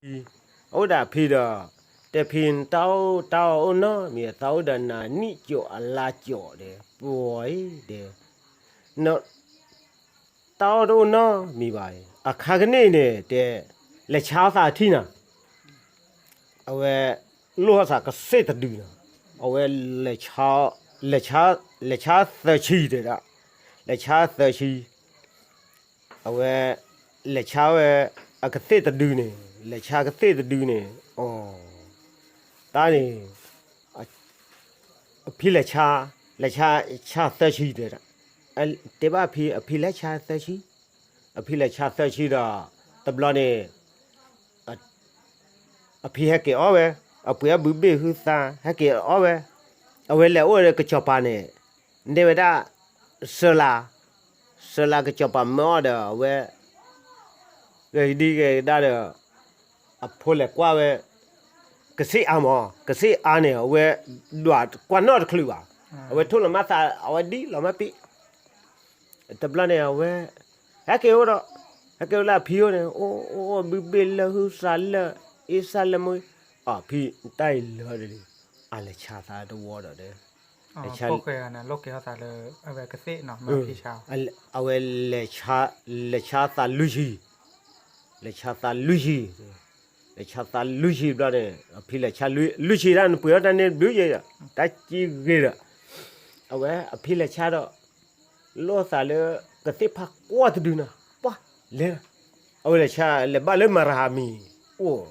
အအိၣ်ဒီးအဖံဒီး, တဲဖံ နတၢ်အိၣ်တၢ်အီၣ်အိၣ်နီတမံၤ, အသးအိၣ်ဒီးနၤနံၣ်ကၠိာ်အလါကၠိာ်ဒီး ပှၤအံၤဒီး တၢ်အီၣ်တအိၣ်နီတမံၤဘၣ်. အခါကန့ၣ်န့ၣ် တဲ လဲၤဆါအီၣ်သးအထံၣ်နၤ, အဝဲ လိၣ်အီၣ်သးကသ့ၣ်တဒုနီၤ, အဝဲ လဲၤဆါ လဲၤဆါသၢဆံတဲဒၣ်, လဲၤဆါသၢဆံ အဝဲ လဲၤဆါဝဲ အကသ့ၣ်တဒုန့ၣ်, လဲၤဆါကသ့ၣ်တဒုန့ၣ်, အီၤ တၢ်န့ၣ် အဖံလဲၤဆါ, လဲၤဆါ ဆါသၢဆံတဲဒၣ်, တဲဘၣ်ဖံ အဖံလဲၤဆါသၢဆံ, အဖံလဲၤဆါသၢဆံဒီး တဘျီန့ၣ် အဖံဟဲက့ၤအီၣ်ဝဲ, အပှ့ၤအဘုဘ့ၣ်ဟုသး ဟဲက့ၤအီၣ်ဝဲ, အဝဲလဲၤအိၣ်ဒီးကစီၤပၤန့ၣ်, နဲၣ်ဝဲဒၣ် စၢလါ, စၢလါကစီၤပၤမၢအီၤဒီး အဝဲ ဂဲၤကဒံဂဲၤကဒါဒီး အဖိလဲၤကွၢ်ဝဲ ကသ့ၣ်အါမး, ကသ့ၣ်အါန့ၣ် အဝဲဒွးကွၢ်နီတချုးဘၣ်, အဝဲထိၣ်လီၤမၢ်သး အဝဲဒ်လီၤမၢ်ပ့ၣ်, တဘျီန့ၣ် အဝဲ ဟဲက့ၤအိၣ်ဒီး, ဟဲက့ၤအိၣ်လၢအဖံအိၣ်န့ၣ်, အိၣ်အိၣ်ဘုဘ့ၣ်လၢဟုသးလၢ အ့ၣ်စၢ်လၢမ့ၢ်, အဖံတၢ်အံၤလၢာ်ဒီး အလဲၤဆါသးတဝီဒီး အဝဲ အဝဲ လဲၤဆါသးလွံၢ်ဆံ, လဲၤဆါသးလွံၢ်ဆံဘျီန့ၣ် အဖံလဲၤဆါလွံၢ်ဆံဒၣ် နပှ့ၤအီၣ်တၢ်န့ၣ်ဘျုးယဲ, တၢ်ကံဂ့ၤဒီး, အဝဲအဖံလဲၤဆါဒီး လိၣ်သးလၢ ကသ့ၣ်ဖးကွၢ်တဒုနီၤ, ပှၤလဲၤ, အဝဲလဲၤဆါ လဲၤဘၣ်လၢမရၤဟၤမံၤအိၣ်,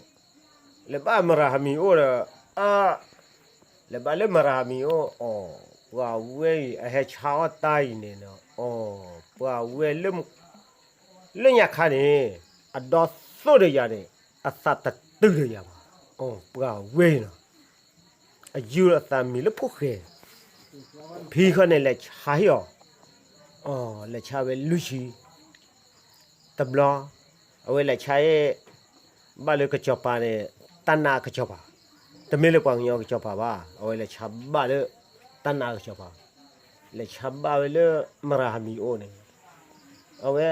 လဲၤဘၣ်မရၤဟၤမံၤအိၣ်ဒီး, အါ လဲၤဘၣ်လၢမရၤဟၤမံၤအိၣ်, အီၤ ပှၤဝဲအံၤ အဟဲဆါအီၣ်တၢ်အံၤန့ၣ်, အီၤ ပှၤဝဲ လၢညါခါန့ၣ် အဒီသိၣ်ဒီးယၤန့ၣ် အသးတတုၤဒီးယၤဘၣ်, အီၤ ပှၤဝဲအံၤနီၤ, အယူၢ်အသးမံၤလၢဖိၣ်ဃဲ, ဖံဃီန့ၣ် လဲၤဆါဟ့ၣ်အီၤ, အီၤ လဲၤဆါဝဲလွံၢ်ဆံ တဘျီ, အဝဲလဲၤဆါဟ့ၣ် ဘၣ်လၢကစီၤပၤန့ၣ်, တၢ်နာ်ကစီၤပၤ, တမ့ၢ်လၢပှၤကညီကစီၤပၤဘၣ်, အဝဲလဲၤဆါဘၣ်လၢ တၢ်နာ်ကစီၤပၤ, လဲၤဆါဘၣ်ဝဲလၢ မရၤဟမံၤအိၣ်န့ၣ်, အဝဲ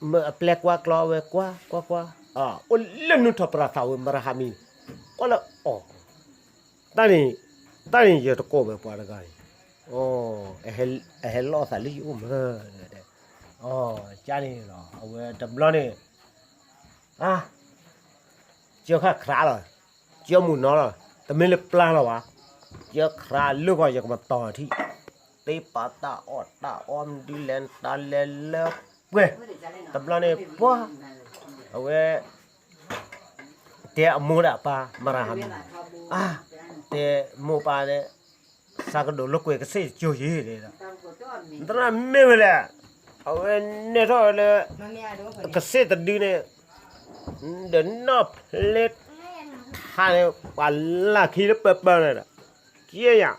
မၢအပျဲၢ်ကွၢ်ကျီ အဝဲကွၢ်ကွၢ်ကွၢ်, အိၣ်လၢနူၢ်ထီၣ်ပြးသးဝဲ မရၤဟမံၤ, ကွၢ်လၢအီၤ တၢ်န့ၣ်, တၢ်န့ၣ်ယတကိးဝဲပှၤတဂၤန့ၣ်, အဟဲလီၤအသးလၢယအိၣ်မး, ကန့ၣ်လီၤ အဝဲတဘျီန့ၣ်, ကၢခါခရးလီၤ, ကၢမုၢ်နီၤလီၤ, တမ့ၢ်လၢပျၢ်လီၤဘၣ်, ကၢခရးလၢဂီၤ ယကမၤတီၤထံၣ်, တ့ပာ်တၢ်အီၣ်တၢ်အီမနုၤလဲၣ် တၢ်လဲၤလၢပှဲၤ, တဘျီန့ၣ်ပှၤ, အဝဲ တဲအမိၢ်ဒီးအပၢ် မရၤဟမံၤ, အါ, တဲမိၢ်ပၢ်န့ၣ်, ဆၢကဒိၣ်လိာ်ကွဲကသ့ၣ်ကၠိယံၤ, သရၣ်မ့ၢ်ဝဲလဲၣ်, အဝဲနဲၣ်ထီၣ်ဝဲလၢ ကသ့ၣ်တဒုန့ၣ်, ဒီးနီၢ်ဖျဲထါန့ၣ် ပှၤလၢခံလၢပၢပၢန့ၣ်ဒီး, ကဲယၤ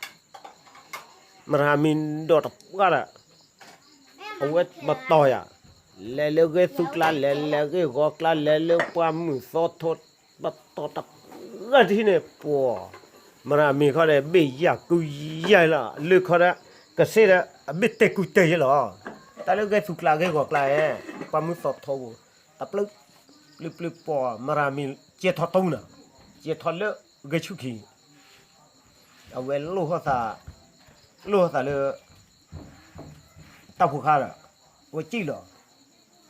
မရၤဟမံၤဒိးတပှၢ်ဒီး, အဝဲပတီၢ်ယၤ, လဲၤလၢဂ့ၢ်သူကျါ လဲၤလၢဂ့ၢ်ဂီၤကျါ လဲၤလၢပှၢ်မုၢ်သီထိ, ပတီၢ်တပှၢ်တထံၣ်န့ၣ် ပှၤ, မရၤဟမံၤခီဒီး ဘ့ၣ်ယၢ်ကူယၢ်လီၤ လၢခီဒီး, ကသ့ၣ်ဒီး အဘ့ၣ်တဲာ်ကူတဲာ်ယဲလီၤ, တၢ်လၢဂ့ၢ်သူကျါဂ့ၢ်ဂီၤကျါဧဲ, ပှၢ်မုၢ်သီထိပူၤ, တပျုၢ်, ပျုၢ်ပျုၢ်ပှၤ မရၤဟမံၤ ကဲထီၣ်တူၢ်နၤ, ကဲထီၣ်လၢဂ့ၢ်ဆူၣ်ခံ အဝဲလိၣ်ဟီၣ်သး, လိၣ်ဟီၣ်သးလၢ တၢ်ဖိခါဒီး, အဝဲစံၣ်လီၤ,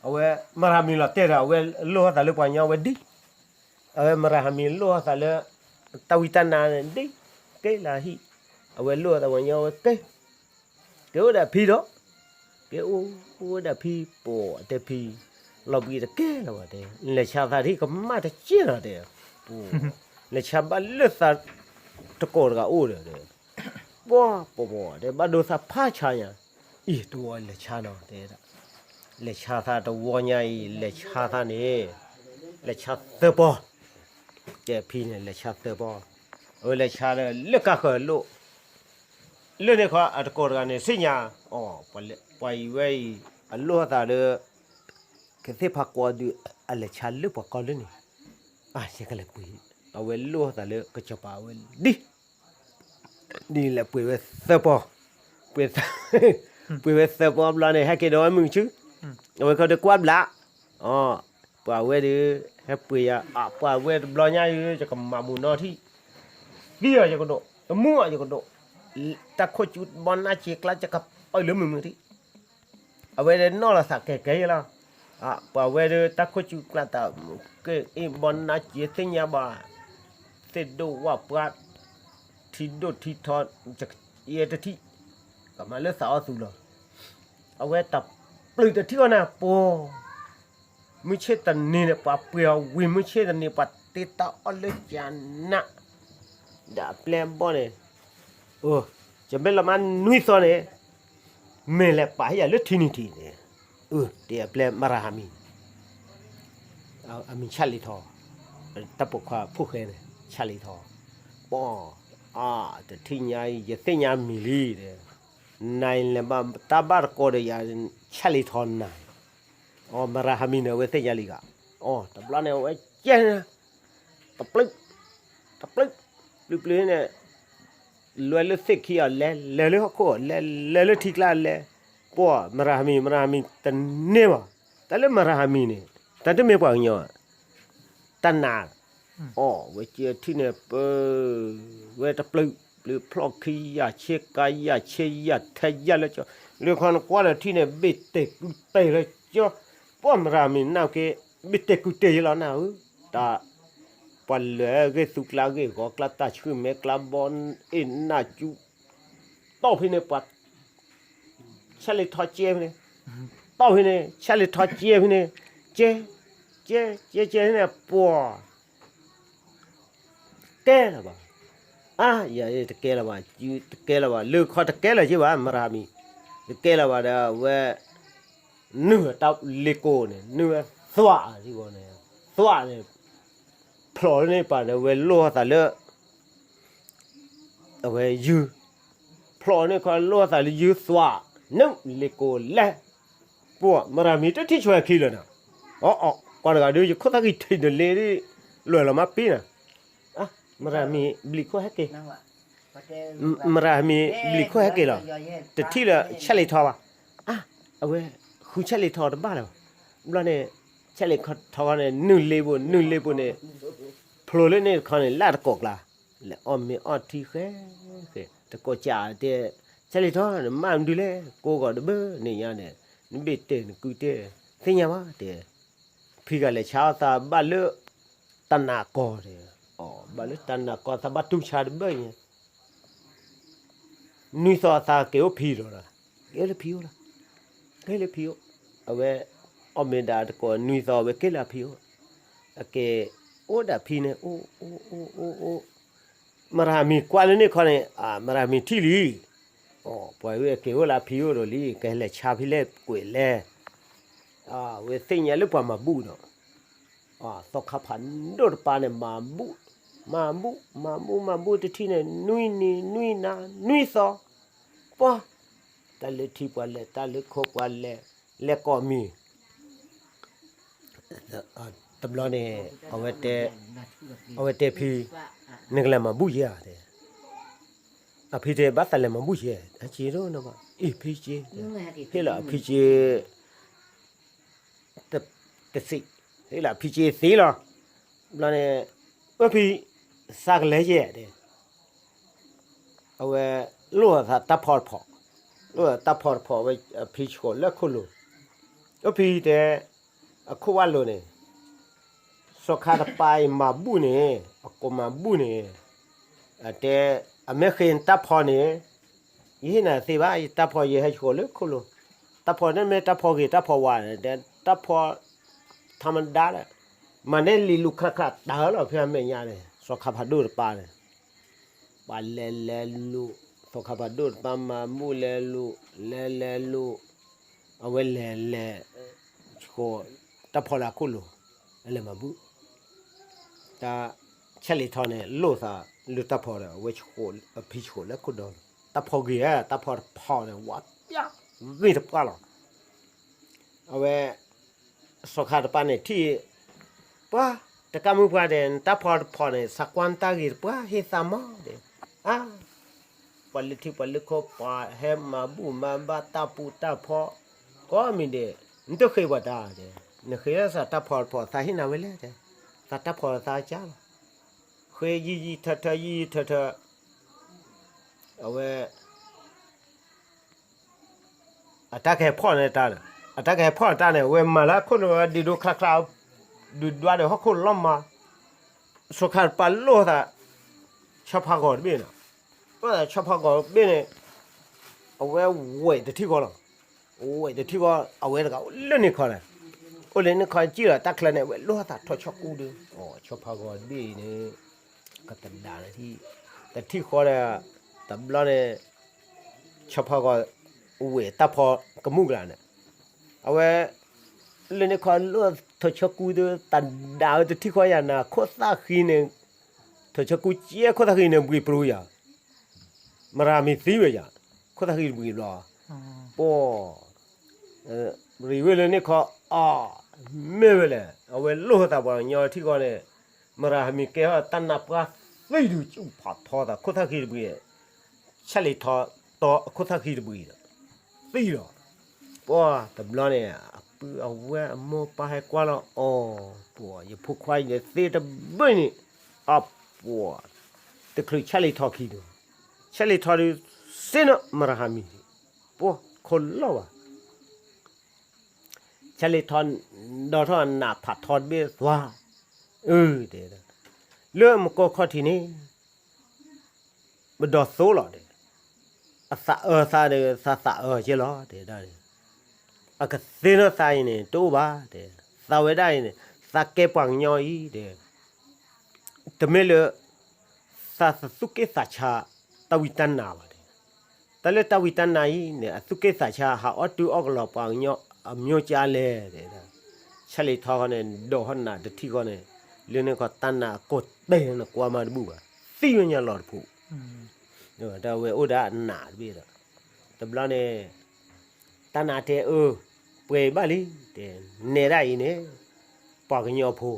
အဝဲမၤရၤမံၤလီၤတဲာ်ဒီး အဝဲလိၣ်ဟီၣ်သးလၢပှၤကညီဝဲဒ်, အဝဲမၤရၤမံၤလိၣ်ဟီၣ်သးလၢ တၢ်ဝံတၢ်နါန့ၣ်ဒ်, ကဲလၢဟံၣ်, အဝဲလိၣ်ဟီၣ်သးပှၤကညီဝဲကဲ ကဲအိၣ်ဒီးဖံဒီး, ကဲအိၣ်ဒီးဖံပိာ်တဲဖံ, လီၤဘှံးတကဲလၢၤဘၣ်တဲ, လဲၤဆါသးဒ်ကမၣ်တကဲလီၤတဲ, လဲၤဆါဘၣ်လၢသးတကိးတဂၤအိၣ်ဒီး, ပှၤပှၤပှၤတဲ ဘၣ်ဒိသးဖးဆါညါ, အံၤတဝီလဲၤဆါနီၤတဲဒၣ်, လဲၤဆါသးတဝီညါအံၤ လဲၤဆါသးန့ၣ်, လဲၤဆါသၢပီ, တဲဖံန့ၣ် လဲၤဆါသၢပီ, အဝဲလဲၤဆါဒီးလၢကါဃၢၤလိၣ် လၢန့ၣ်ခီ အတကိးတဂၤန့ၣ် သ့ၣ်ညါအီၤ, ပှၤအံၤဝဲအံၤ အလိၣ်အသးလၢ ကသ့ၣ်ဖးကွီဒုး အလဲၤဆါလၢပှၤကီၢ်လၢန့ၣ်, အကလဲၤပှ့ၤ, အဝဲလိၣ်အသးလၢကစီၤပၤအဝဲဒ်, ဒ်လဲၤပှ့ၤဝဲသၢပီ, ပှ့ၤ, ပှ့ၤဝဲသၢပီဘျီန့ၣ် ဟဲက့ၤဒီးဝဲမုၢ်ဆူ, အဝဲခီဒုးကွၢ်ဘျး, အီ ပှၤဝဲဒီး ဟဲပှ့ၤယၤ အပှၤဝဲတဘျီညါအံၤ ယကမၤမူးနီထံၣ်, သံအီၤယကဒိး, တမူအီၤယကဒိး, တၢ်ခိၣ်ကူဘီနါစ့ကျါယကပၢလၢမုာ်မုာ်ထံၣ်, အဝဲဒီးနီၣ်လီၤသးကဲကဲယလီၤ, ပှၤဝဲဒီးတၢ်ခိၣ်ကူကျါတၢ် က့အ့ၣ်ဘီနါစ့သ့ၣ်ညါဘၣ်, သ့ၣ်ဒိၣ်ဝၣ်ပှၢ်, ထံဒိၣ်ထံထီ, ယဲတထံၣ်, ကမၤလၢသးအီၣ်သူလီၤ, အဝဲတၢ်ပျုာ်တထံၣ်အီၤနၤပှၤ မုၢ်ဆ့ၣ်တနံၤန့ၣ် ပှၤပှ့ၤအီၤဝံၤ မုၢ်ဆ့ၣ်တနံၤ ပှၤတ့တၢ်အီၣ်လၢကနး, ဒီးအပျဲၢ်အဘီၣ်န့ၣ်, ယမ့ၢ်လီၤမၢ်နွံသီန့ၣ်, မ့ၢ်လဲၤပာ်ဟ့ၣ်ယၤလၢထံနံၤထံးန့ၣ်, တဲအပျဲၢ်မရၤဟမံၤ အမံၤဆၣ်လ့ၤထီ, တၢ်ပိာ်ခွါဖိၣ်ဃဲန့ၣ် ဆၣ်လ့ၤထီ, ပှၤ, တထံၣ်ညါအံၤ ယသ့ၣ်ညါမံၤလံ, နၤအံၤလဲၤဘၣ်တၢ်ဘၣ်တကိးဒီးယၤ ဆၣ်လ့ၤထီနၤ, အမရၤဟမံၤန့ၣ် အဝဲသ့ၣ်ညါလံဂၤ, တဘျီန့ၣ် အဝဲကဲ, တပျုာ်, တပျုာ်, ပျုာ်ပျုာ်န့ၣ် လဲၤလၢသ့ၣ်ခံအီၤလဲၤ, လဲၤလၢဟီၣ်ခိၣ်အီၤလဲၤ, လဲၤလၢထံကျါလဲၤ, ပှၤမရၤဟမံၤ မရၤဟမံၤတန့ၢ်ဘၣ်, တၢ်လၢမရၤဟမံၤန့ၣ် တၢ်တမ့ၢ်ပှၤကညီ, တၢ်နး, အီၣ်ဝဲကဲထံၣ်န့ၣ်ပၢ, ဝဲတပျုာ်, ပျုာ်ဖျီၣ်ခံယၢ်ဆ့ကါယၢ်ဆ့ယၢ်ထဲယၢ်လၢကၠီ, လၢခီနကွၢ်လၢထံၣ်န့ၣ် ဘ့ၣ်တဲာ်ကူတဲာ်လၢကၠီ, ပှၤမရၤဟမံၤနၢ်က့, ဘ့ၣ်တဲာ်ကူတဲာ်ယလီၤနၤဧၢ, တၢ် ပှၤလဲၤဂ့ၢ်သူကျါဂ့ၢ်ဂီၤကျါ တၢ်ဆှုၣ်မဲကျါ ဘီအ့ၣ်နၢ်ကၠူ, တီၢ်ဖဲန့ၣ်ပှၤ, ဆၣ်လ့ၤထီကဲဖဲန့ၣ်, တီၢ်ဖဲန့ၣ် ဆၣ်လ့ၤထီကဲဖဲန့ၣ်, ကဲ, ကဲ, ကဲ, ကဲန့ၣ်ပှၤ, တကဲလၢၤဘၣ်, အါ, ယၤတကဲလၢၤဘၣ်, တကဲလၢၤဘၣ်, လၢခီတကဲလၢၤက့ဘၣ် မရၤဟမံၤ, တကဲလၢၤဘၣ်ဒီး အဝဲ နုာ်တၢ်လ့ကိာ်န့ၣ် နုာ်ဝဲသွးန့ၣ်, သွးန့ၣ်, ဖျိးန့ၢ်ပှၤန့ၣ် အဝဲလိၣ်သးလၢ အဝဲယုၢ်, ဖျိးန့ၢ်ခီလိၣ်သးလၢယုၢ်သွး, နုာ်လ့ကိာ်လဲၤ, ပှၤမရၤမံၤတထံၣ်ဆွဲခံလၢၤနၤ, အီအီ ကွၢ်တဂၤဒီး ယခိၣ်သၣ်ဂံၢ်ထံးတလ့ဒ်, လွဲၢ်လီၤမးပ့ၤနၤ, မရၤမံၤဘျံးခိၣ်ဟဲက့ၤ မရၤမံၤဘျံးခိၣ်ဟဲက့ၤလီၤ, တထံၣ်လၢဆဲးလ့ၤထီဘၣ်, အါ, အဝဲဃုဆဲးလ့ၤထီတဘၣ်လၢၤဘၣ်, ဘျီန့ၣ်, ဆဲးလ့ၤထီန့ၣ် နုာ်လ့ပူၤ နုာ်လ့ပူၤန့ၣ်, ဖျိလၢန့ၣ်တခီန့ၣ် လၢတကိးကျါ, လဲၤအီၣ်မ့ၤအီထံဃဲ, ဃဲ, တကိးကးတဲ, ဆဲးလ့ၤထီန့ၣ် မ့ၢ်မနုၤလဲၣ် ကိးဂီၤတဘၣ်န့ၣ်ညါန့ၣ်, နဘ့ၣ်တဲာ်နကုတဲာ်, သ့ၣ်ညါဘၣ်တဲ ဖံဂၤလဲၤဆါအီၣ်သးဘၣ်လၢ တၢ်နးကီၢ်တဲ, အီ, ဘၣ်လၢတၢ်နးကီၢ် သးဘၣ်တူၢ်ဆါတဘၣ်ညါ, နွံသီအသးက့ၤအိၣ်ဖံဒီး, က့ၤလၢဖံအိၣ်လီၤ, က့ၤလၢဖံအိၣ်, အဝဲ, အီၣ်မ့ၤဒၣ်တကိးနွံသီဝဲက့ၤလၢအဖံအိၣ်, အက့ၤ, အိၣ်ဒၣ်ဖံန့ၣ် အိၣ်, အိၣ်, အိၣ်, အိၣ်, မရၤမံၤကွၢ်လၢန့ၣ်ခီန့ၣ်, မရၤမံၤထံၣ်လံ ပှၤဝဲက့ၤအိၣ်လၢအဖံအိၣ်ဒီးလံ ကဟဲလဲၤဆါဖဲလဲၣ်ကွဲးလဲၣ်, ဝဲသ့ၣ်ညါလၢပှၤမၤဘူၣ်ဒီး, သီခါဖးဒိၣ်တပၤန့ၣ် မၤဘူၣ်, မၤဘူၣ်, မၤဘူၣ်, မၤဘူၣ်တထံၣ်န့ၣ် နွံနံၤ နွံနၤ နွံသီ, ပှၤ, တၢ်လၢထံပှၤလဲၤ တၢ်လၢခိပှၤလဲၤ, လဲၤကိးမံၤ တဘျီန့ၣ်, အဝဲတဲဖံ, နကလဲၤမၤဘူၣ်ယဲဧါတဲ, အဖံတဲဘၣ်သးလဲၤမၤဘူၣ်ယဲ, အက့ဒိၣ်နဘၣ်, အ့ၣ်ဖံက့, ဟ့ၣ်လီၤအဖံက့, တသ့, ဟ့ၣ်လီၤအဖံက့သ့လီၤ, ဘျီန့ၣ်, အၢဖံ, သးကလဲၤယဲတဲ အဝဲ, လိၣ်အသးတၢ်ဖီတဖီ, လိၣ်အသးတၢ်ဖီတဖီ အဝဲအဖံဆှိးလၢခိၣ်လိၤ, အဖံတဲ, အခိၣ်ဝၣ်လိၤန့ၣ်, စီၤခါတပၤအံၤမၤဘူၣ်န့ၣ်, အကိးမၤဘူၣ်န့ၣ်, အတဲ, အမ့ၢ်ဃ့နတၢ်ဖီန့ၣ်, ယဟ့ၣ်နၤသ့ဘၣ် ယတၢ်ဖီယဟဲဆှိးလၢခိၣ်လိၤ, တၢ်ဖီန့ၣ်မ့ၢ်တၢ်ဖီဂ့ၤတၢ်ဖီဝါန့ၣ် တဲတၢ်ဖီ ထီမဒါဒီး, မၤန့ၢ်လံာ်လူၤခရၣ်ခရၣ်တၢ်လီၤ ဖဲအမဲာ်ညါန့ၣ် စီၤခါဖးဒိၣ်တပၤန့ၣ်, ပှၤလဲၤလဲၤလူၤ, စီၤခါဖးဒိၣ်တပၤမၤဘူၣ်လဲၤလူၤ, လဲၤလဲၤလူၤ, အဝဲလဲၤလဲၤ, ဆှိး, တၢ်ဖီလၢအခိၣ်လိၤ, အလဲၤမၤဘူၣ် တၢ်, ဆဲးလ့ၤထီန့ၣ် လိၣ်သးလၢတၢ်ဖီဒီး အဝဲဆှိး, အဖံဆှိးလၢခိၣ်ဒီ, တၢ်ဖီဂ့ၤဧါ တၢ်ဖီတဖီန့ၣ် ဝးပျၢ်ဂ့ၤတပှၢ်လီၤ, အဝဲ, စီၤခါတပၤန့ၣ်ထံၣ်, ပှၤ, တကးမုၢ်ပှၤဒီး နတၢ်ဖီတဖီန့ၣ် သးကွၢ်နတၢ်ဂ့ၤတပှၢ် ဟ့ၣ်သးမးဒီး, အါ, ပှၤလၢထံပှၤလၢခိ ပှၤဟဲမၤဘူၣ်မၤဘါတၢ်ပူၤတၢ်ဖီ, ကိးမံၤဒီး, နတဃ့ပှၤတၢ်ဒီး နဃ့သးတၢ်ဖီတဖီ သးဟ့ၣ်နၤဝဲလဲၣ်, သးတၢ်ဖီသးကၢ်လီၤ. ဃ့ယံာ်ယံာ်ထၢထၢ ယံာ်ယံာ်ထၢထၢ, အဝဲ အတၢ်ကဟဲဖီၣ်န့ၣ်တၢ်ဒီး, အတၢ်ကဟဲဖီၣ်န့ၣ်တၢ်န့ၣ် အဝဲမၤလၢခိၣ်န့ၣ်ဝဲဒုးဒိချါချါ, ဒုးဒွးဒီးဟီၣ်ခိၣ်လီၤမၢ်, စီၤခါတပၤလိၣ်သး ဆီဖါဂီၤတဘ့ၣ်န့ၣ်, လိၣ်သးဆီဖါဂီၤတဘ့ၣ်န့ၣ်, အဝဲဝဲၢ်တထံၣ်ဃီလီၤ. ဝဲၢ်တထံၣ်ဃီ အဝဲတဂၤအိၣ်လၢန့ၣ်ခီလဲၣ်, အိၣ်လၢန့ၣ်ခီစံၣ်လီၤတၢ်ချၢန့ၣ် အဝဲလိၣ်သးထီၣ်ဆီကူဒုး, ဆီဖါဂီၤတဘ့ၣ်အံၤန့ၣ် ကတဒၣ်လၢ တထံၣ်ဃီဒီး တဘျီန့ၣ် ဆီဖါဂီၤ ဝဲၢ်တၢ်ဖီကမူၣ်ကလာ်န့ၣ်, အဝဲ လၢန့ၣ်ခီလိၣ်ထီၣ်ဆီကူဒုး တဒၣ်ဝဲတထံၣ်ဃီယၤနၤ ခိၣ်သၣ်ဃံန့ၣ်, ထီၣ်ဆီကူကဲခိၣ်သၣ်ဃံန့ၣ် ဘှံးပြူယၤ, မရၤမံၤသံဝဲယၤ, ခိၣ်သၣ်ဃံတဘှံးဘျီ, ပှၤ ရံးဝဲလၢန့ၣ်ခီ, အ မ့ၢ်ဝဲလဲၣ်, အဝဲလိၣ်သးပှၤကညီထံၣ်ဃီန့ၣ်, မရၤမံၤကဲထီၣ်တၢ်နါပှၢ်သံဒုး ကၠူၣ်ဖးထီသးခိၣ်သၣ်ဃံတဘှံး, ဆၣ်လံၤထီတီအခိၣ်သၣ်ဃံတဘှံးဒီး သံလီၤ. ပှၤတဘျီန့ၣ် အပုၢ်အဝဲၢ်အမိၢ်ပၢ်ဟဲကွၢ်လီၤအီၤ, ပှၤယဖိခွါအံၤန့ၣ်သ့တဘ့ၣ်န့ၣ်, အပှၤ တချုးဆၣ်လံၤထီခံဒီး, ဆၣ်လံၤထီဒုး စ့နီၣ်မရၤမံၤ, ပှၤခိၣ်လီၢ်ဘၣ် ဆၣ်လံၤထီ ဒီးထီၣ်အနးဖးထီတဘ့ၣ်သွါ, အၢ တဲ, လၢမကီၢ်ခီၣ်ထံးန့ၣ် ပဒိးသိလီၤတဲ, အသးအၢသးဒီး သးသးအၢကဲလီၤတဲဒၣ်, အကသ့နီၣ်သးအံၤန့ၣ် တအိၣ်ဘၣ်တဲ, သးဝဲဒၣ်အံၤန့ၣ် သးကဲပှၤကညီအံၤတဲ တမ့ၢ်လၢ သးသသူၣ်က့ၣ်သးဆါ တၢ်ဝံတၢ်နါဘၣ်တဲ, တၢ်လၢတၢ်ဝံတၢ်နါအံၤန့ၣ် အသူၣ်က့ၣ်သးဆါဟးအီၣ်တုၤအီၣ်ကလီၤပှၤကညီအမျိုးကၠါလဲၣ်တဲ, ဆၣ်လံၤထီဃီန့ၣ် ဒိးဟီၣ်နးတထံၣ်ဃီန့ၣ်, လၢန့ၣ်ခီတၢ်နါအကိာ်တဲာ်န့ၣ်ကွၢ်မးတဘူၣ်ဘၣ်, သံဝဲညါလီၤတဖိး, တၢ်ဝဲအိၣ်ဒၣ်အနးတဘ့ၣ်ဒီး, တဘျီန့ၣ် တၢ်နါတဲအၢ, ပှဲၤဘၣ်လံတဲ, နဲဒၣ်အံၤန့ၣ် ပှၤကညီဖိ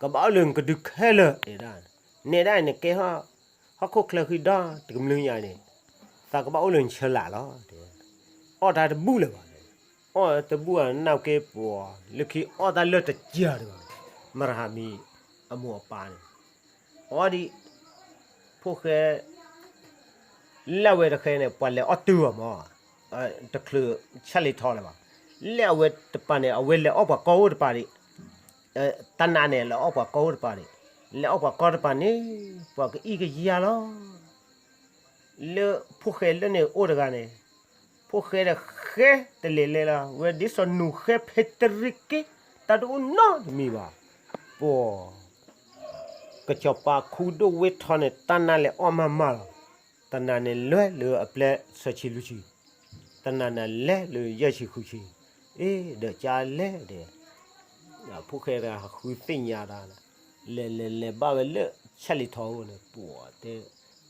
ကဘၣ်အိၣ်လၢနကဒုးခဲလၢာ်, နဲဒၣ်အံၤန့ၣ် ကဲဟီၣ်ခိၣ်ချၢဃံဒီတကမျၢၢ်ညါန့ၣ်, သးကဘၣ်အိၣ်လၢနဆၢလာ်လီၤ, အီၣ်တၢ်တဘူၣ်လၢၤဘၣ်, အီၣ်တဘူၣ်အနၢ်က့ပှၤ, လၢခံအီၣ်တၢ်လၢတကၢၤတဂၤ, မရၤမံၤအမိၢ်အပၢ်န့ၣ်, အီၣ်ဒံး, ဖိၣ်ဃဲ လၢအဝဲတဃဲန့ၣ် ပှၤလဲၤအီၣ်တုၤအီၤမး, တချုးဆၣ်လံၤထီလၢၤဘၣ်, လၢအဝဲတပၤန့ၣ် အဝဲလဲၤအီၣ်ပှၤကီၢ်အိၣ်တပၤဒံး, တၢ်နါန့ၣ် လဲၤအီၣ်ပှၤကီၢ်အိၣ်တပၤဒံး, လဲၤအီၣ်ပှၤကီၢ်တပၤန့ၣ် ပှၤကအံၣ်ကယၤလီၤ လၢဖိၣ်ဃဲလၢန့ၣ်အိၣ်တဂၤန့ၣ်, ဖိၣ်ဃဲဒီးဃဲတလဲၤလဲၤလီၤ, ဝဲဒ်သိးနူၤဃဲဖဲတရံးက့, တၢ်တအိၣ်နီတမံၤဘၣ်, ပှၤ ကစီၤပၤခူဒိၣ်ဝ့ၢ်ထီန့ၣ် တၢ်နါလဲၤအီၣ်မးမးလီၤ, တနၤန့ၣ်လဲၤလၢအပျဲၢ်ဆၢဆံလွံၢ်ဆံ, တနၤန့ၣ်လဲၤလၢယဲၢ်ဆံဃုဆံ, အ့ ဒီးကလဲၤဒီး ဖိၣ်ဃဲတဂၤဃုသ့ၣ်ညါတၢ်, လဲၤလဲၤလဲၤဘၣ်ဝဲလၢဆၣ်လံၤထီအအိၣ်န့ၣ် ပှၤတဲ,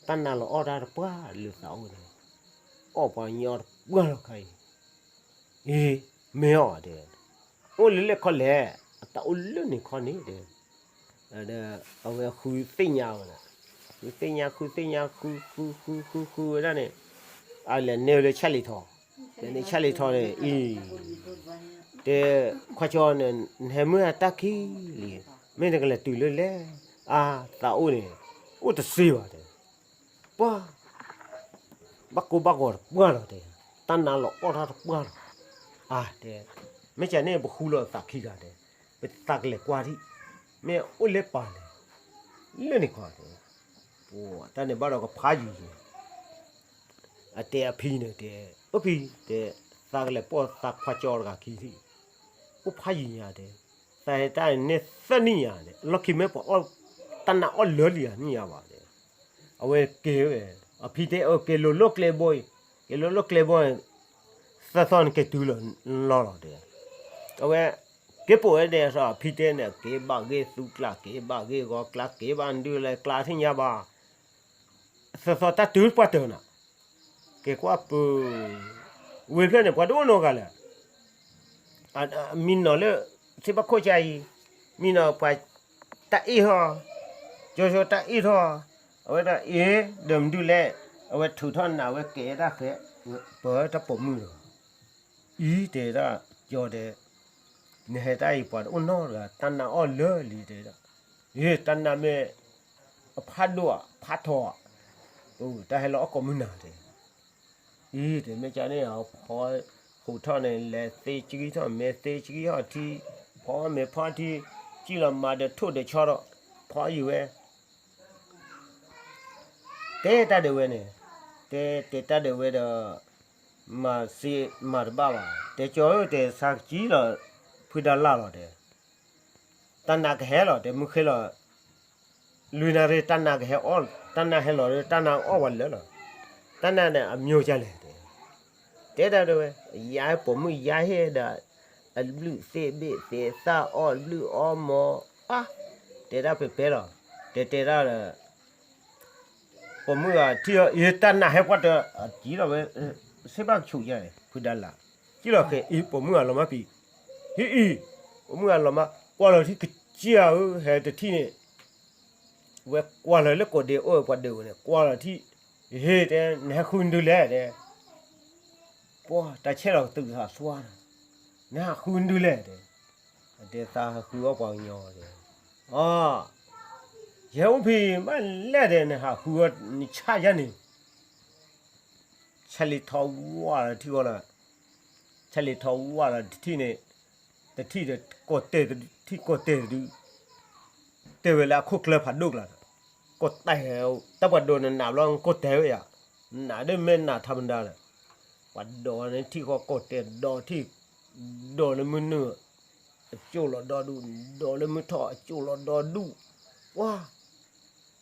တၢ်နါလီၤအီၣ်တၢ်တပှၢ်လၢသးအိၣ်န့ၣ်, အီၣ်ပှၤကညီတပှၢ်လီၤခါအံၤ, အ့ မ့ၢ်အီၤတဲ, အိၣ်လၢလဲၣ်ခီလဲၣ်, အတၢ်အိၣ်လၢန့ၣ်ခီန့ၣ်တဲ ဒီးအဝဲဃုသ့ၣ်ညါဝဲဒၣ်, ဃုသ့ၣ်ညါ ဃုသ့ၣ်ညါ ဃုဃုဃုဃုဝဲဒၣ်န့ၣ်, အလဲၤနဲလၢဆၣ်လံၤထီ, လဲၤန့ၣ်ဆၣ်လံၤထီန့ၣ်အံၤ, တဲ, ခွါကၠီန့ၣ် နဟဲမုၢ်အတၢ်ခံလံ, မ့ၢ်နကလဲၤတုၤလၢလဲၣ်, အါ သးအိၣ်န့ၣ် အိၣ်တသ့ဘၣ်တဲ, ပှၤ ဘၣ်ကိၢ်ဘၣ်ဂီၤတပှၢ်လီၤတဲ, တၢ်နါလီၤအီၣ်တၢ်တပှၢ်လီၤ, အါတဲ, မ့ၢ်ကန့ၣ် ပဃုလီၤသးခံဂၤတဲ, ပသးကလဲၤကွၢ်ထံၣ်, မ့ၢ်အိၣ်လၢပၢ်လဲၣ်, လၢန့ၣ်ခီတဲ, ပှၤတၢ်န့ၣ်ဘၣ်ဒီးကဖးယံၤယံၤ, အတဲအဖံန့ၣ်တဲ, အိၣ်ဖံတဲ, သးကလဲၤပိာ်သးခွါကၠီတဂၤခံထံၣ်, အိၣ်ဖးယံၤညါတဲ, သးဟဲတၢ်န့ၣ်သၢနံၣ်ညါတဲ, လီၢ်ခံမ့ၢ်ပှၤအီၣ်, တၢ်နါအီၣ်လၢလံဧါနံၣ်ညါဘၣ်တဲ, အဝဲက့ၤဝဲ, အဖံတဲအက့ၤလိၤလိၤကျဲဘိအံၤ, က့ၤလိၤလိၤကျဲဘိန့ၣ်, သၢသီန့ၣ်က့ၤတုၤလီၤလီၤတဲ, အဝဲ က့ၤပိာ်ဝဲဒဲးအဖံတဲန့ၣ် က့ၤဘၣ်ဂ့ၢ်သူကျါ က့ၤဘၣ်ဂ့ၢ်ဂီၤကျါ က့ၤဘၣ်ဒုးလဲၤကျါထံၣ်ညါဘၣ်, သၢသီတၢ်တုၤပှၢ်တၢၢ်နၤ, က့ၤကွၢ်ပူၤ, ဝ့ၢ်ဖျၢၣ်န့ၣ် ပှၤတအိၣ်နီတဂၤလၢၤ မံနီၤလၢ ထံဘၣ်ခိၣ်ကၠါအံၤ, မံနီၤပှၤတၢ်အ့ၣ်ထီၣ်, ကၠီကၠီတၢ်အ့ၣ်ထီၣ်, အဝဲဒၣ်အ့ၣ် ဒီးမနုၤလဲၣ်, အဝဲထုးထီၣ်နၤဝဲကဲတၢ်ဃဲ, ပၢတၢ်ပိာ်မုၣ်ဒီး, အံၤတဲဒၣ်ကၠီတဲ, နဟဲတၢ်အံၤပှၤတအိၣ်နီတဂၤ တၢ်နါအီၣ်လၢာ်လံတဲဒၣ်, ယတၢ်နါမ့ၢ်အဖးဒိၣ်ဧါ ဖးထီဧါ, တၢ်ဟဲလီၤအီၣ်ကိးမုၢ်နၤတဲ, အံၤတဲမ့ၢ်ကန့ၣ်အဖီ ဟူးထီၣ်န့ၣ် လဲၤသ့ကံထီၣ် မ့ၢ်သ့ကံထီၣ်ထံ, ဖီမ့ၢ်ဖီထံ, စံၣ်လီၤမၤဒီးထိၣ်ဒီးဆီဒီး ဖီယံၤဝဲ တဲတၢ်ဒၣ်ဝဲန့ၣ်, တဲတဲတၢ်ဒၣ်ဝဲဒီး မၤစ့မၤတဘၣ်ဘၣ်, တဲကၠီဧၢ တဲသးကစံၣ်လီၤ ဖုဒါလၢ်လီၤတဲ, တၢ်နါကဟဲလီၤတဲ မုၢ်ဃ့လီၤ, လွံၢ်နၣ်ရံၣ် တၢ်နါကဟဲအီၣ်, တၢ်နါဟဲလီၤဒီး တၢ်နါအီၣ်ဝဲလၢာ်လီၤ, တၢ်နါန့ၣ်အမျိၤကလဲၣ်တဲ တဲတၢ်ဒၣ်ဝဲ, ယါပိာ်မုၣ်ယါဟ့ၣ်ဒီး အဘျုးသ့ၣ်ဘ့ၣ်သ့ၣ်သၣ်အီၣ်ဘျုးအီၣ်မီၤ, အါ, တဲတၢ်ပဲၤပဲလီၤ, တဲတဲတၢ်ဒီး ပိာ်မုၣ်ဂၤထံၣ်အီၤ အံၤတၢ်နါဟဲပှၢ်တၢၢ် အစံၣ်လီၤဝဲ, စ့ဘၣ်ကဆူးယါန့ၣ် ဖုဒါလၢ်, စံၣ်လီၤဃဲၤအံၤ ပိာ်မုၣ်ဂၤလီၤမၢ်ဖံး, ဟံၣ်အံၤ, ပိာ်မုၣ်ဂၤလီၤမၢ် ကွၢ်လီၤထံၣ်ကစၢ်ဧၢ ဟဲတထံၣ်န့ၣ် ဝဲကွၢ်လီၤလၢကိးဒ့အိၣ်ပှၤဒၢးဝဲန့ၣ် ကွၢ်လီၤထံၣ်, ဟ့ၣ်တဲ နဟဲဃုဒုလဲၣ်တဲ, ပှၤတၢ်ဆဲၣ်လီၤကသုးသးစွါ, နဟးဃုဒုလဲၣ်တဲ, တဲသးဟးဃုအီၣ်ပှၤကညီတဲ, အီ, ယဟဲအိၣ်ဖံးဘၣ်လဲၣ်တဲ နဟးဃုအီၣ်နဆၣ်ယါန့ၣ် ဆဲးလံထီဝါလီၤထံၣ်ဃီလီၤ, ဆဲးလံထီဝါလီၤတထံၣ်န့ၣ်, တထံၣ်ဒီးကိးတဲာ်တထံၣ်ကိးတဲာ်တဒု, တဲဝဲလၢအခိၣ်ကျၢၢ်ဖးဒိၣ်ကျါဒီး, ကိးတဲာ်, တၢ်ပှၤဒိးနနးဘျီကိးတဲာ်ဝဲယါ, နးဒ်မ့ၢ်နးထးမတၤဒီး, ပှၤဒိးန့ၣ်ထံၣ်ဃီကိးတဲာ်ဒီးထံၣ်, ဒိးလၢမုၢ်နုာ်, အကၠိၣ်လီၤဒီဒူၣ်, ဒိးလၢမုၢ်ထီၣ်အကၠိၣ်လီၤဒီဒူၣ်, ပှၤ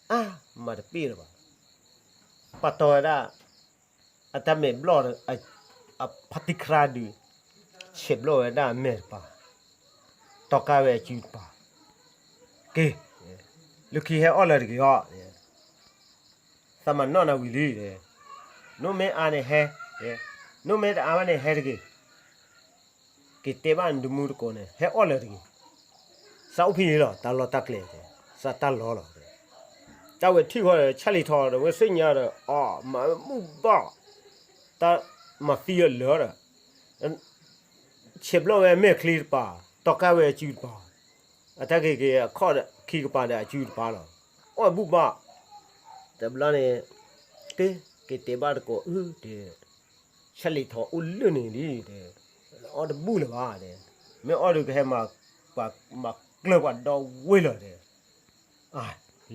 အါ, မၤတပ့ၢ်လၢၤဘၣ်, ပာ်တီၢ်ဝဲဒၣ်, အတၢ်မဲာ်ဘျီၣ်, အဖါတံၢ်ခရါဒုး, ဆဲးဘျီၣ်ဝဲဒၣ်အမဲာ်တပၤ, တီၢ်ကါဝဲအစုတပၤ, က့ၤ, လၢခံဟဲအီၣ်လၢၤတဂ့ၤအီၤ, သးမၤနီၣ်နၤဝံၤလံ, နိၣ်မ့ၢ်အါန့ၣ်ဟဲ, နိၣ်မ့ၢ်တအါဘၣ်န့ၣ်ဟဲတဂ့ၤ က့ၤတဲဘၣ်နတမူတကိးန့ၣ် ဟဲအီၣ်လၢၤတဂ့ၤ, သးအိၣ်ဖဲအံၤလီၤ တၢ်လီၢ်တၢ်ကျဲတဲ, သးတၢ်လီၢ်လီၤတဲ, တၢ်ဝဲထံၣ်ဃီဒီး ဆၣ်လံၤထီၣ်ဒီး ဝဲသ့ၣ်ညါဒီး အီၣ်မၤမုၢ်ဘၣ်, တၢ်မၤသံအလၢာ်ဒီး, ဆဲးဘျီၣ်ဝဲအမဲာ်ချံတပၤ, တီၢ်ကါဝဲအစုတပၤ, အတၢ်က့ၤက့ၤအခီၣ်ခံကပၤဒီးအစုတပၤလီၤ, အီၣ်ဘူၣ်ဘၣ်, တဘျီန့ၣ်, က့ၤ, က့ၤတဲဘၣ်တကိးအုၣ်တဲ ဆၣ်လံၤထီၣ်အိၣ်လၢန့ၣ်လံတဲ, အီၣ်တဘူၣ်လၢၤဘၣ်တဲ, မ့ၢ်အီၣ်ဒုးကဟဲမၤ, မၤကျၢၤပှၤဒီဝ့ၢ်လီၤတဲ, အါ,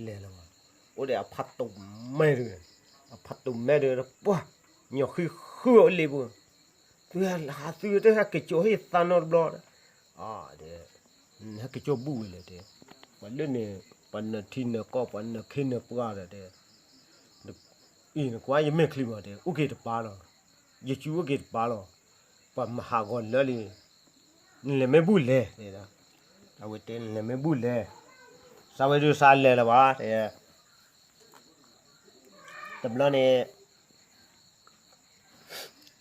လဲၤလီၤဘၣ်, အိၣ်ဒီးအဖါတိၢ်မဲဒုး, အဖါတိၢ်မဲဒုး ပှၤ, ညီဃုဃုအီၤလံပူၤ, သုဟးသုတဟဲက့ၤကၠိဟ့ၣ်သးနီတဘျီ, အါ, ဟဲက့ၤကၠိဘူၣ်ဝဲလဲၣ်တဲ, ပှၤလၢန့ၣ်, ပှၤနၢၤထံနၢၤကီၢ် ပှၤနၢၤခ့နၢၤပှၢ်ဒီးတဲ အံၤနကွၢ်ယမဲာ်ချံမးတဲ အိၣ်က့ၤတပၤလီၤ, ယစုအိၣ်က့ၤတပၤလီၤ, ပှၤမၤဟးဂီၤလၢာ်လံ, နလဲၤမ့ၢ်ဘူၣ်လဲၣ်တဲ, အဝဲတဲနလဲၤမ့ၢ်ဘူၣ်လဲၣ်, သးဝဲဒုးသးလဲၤလၢၤဘၣ်, တဘျီန့ၣ်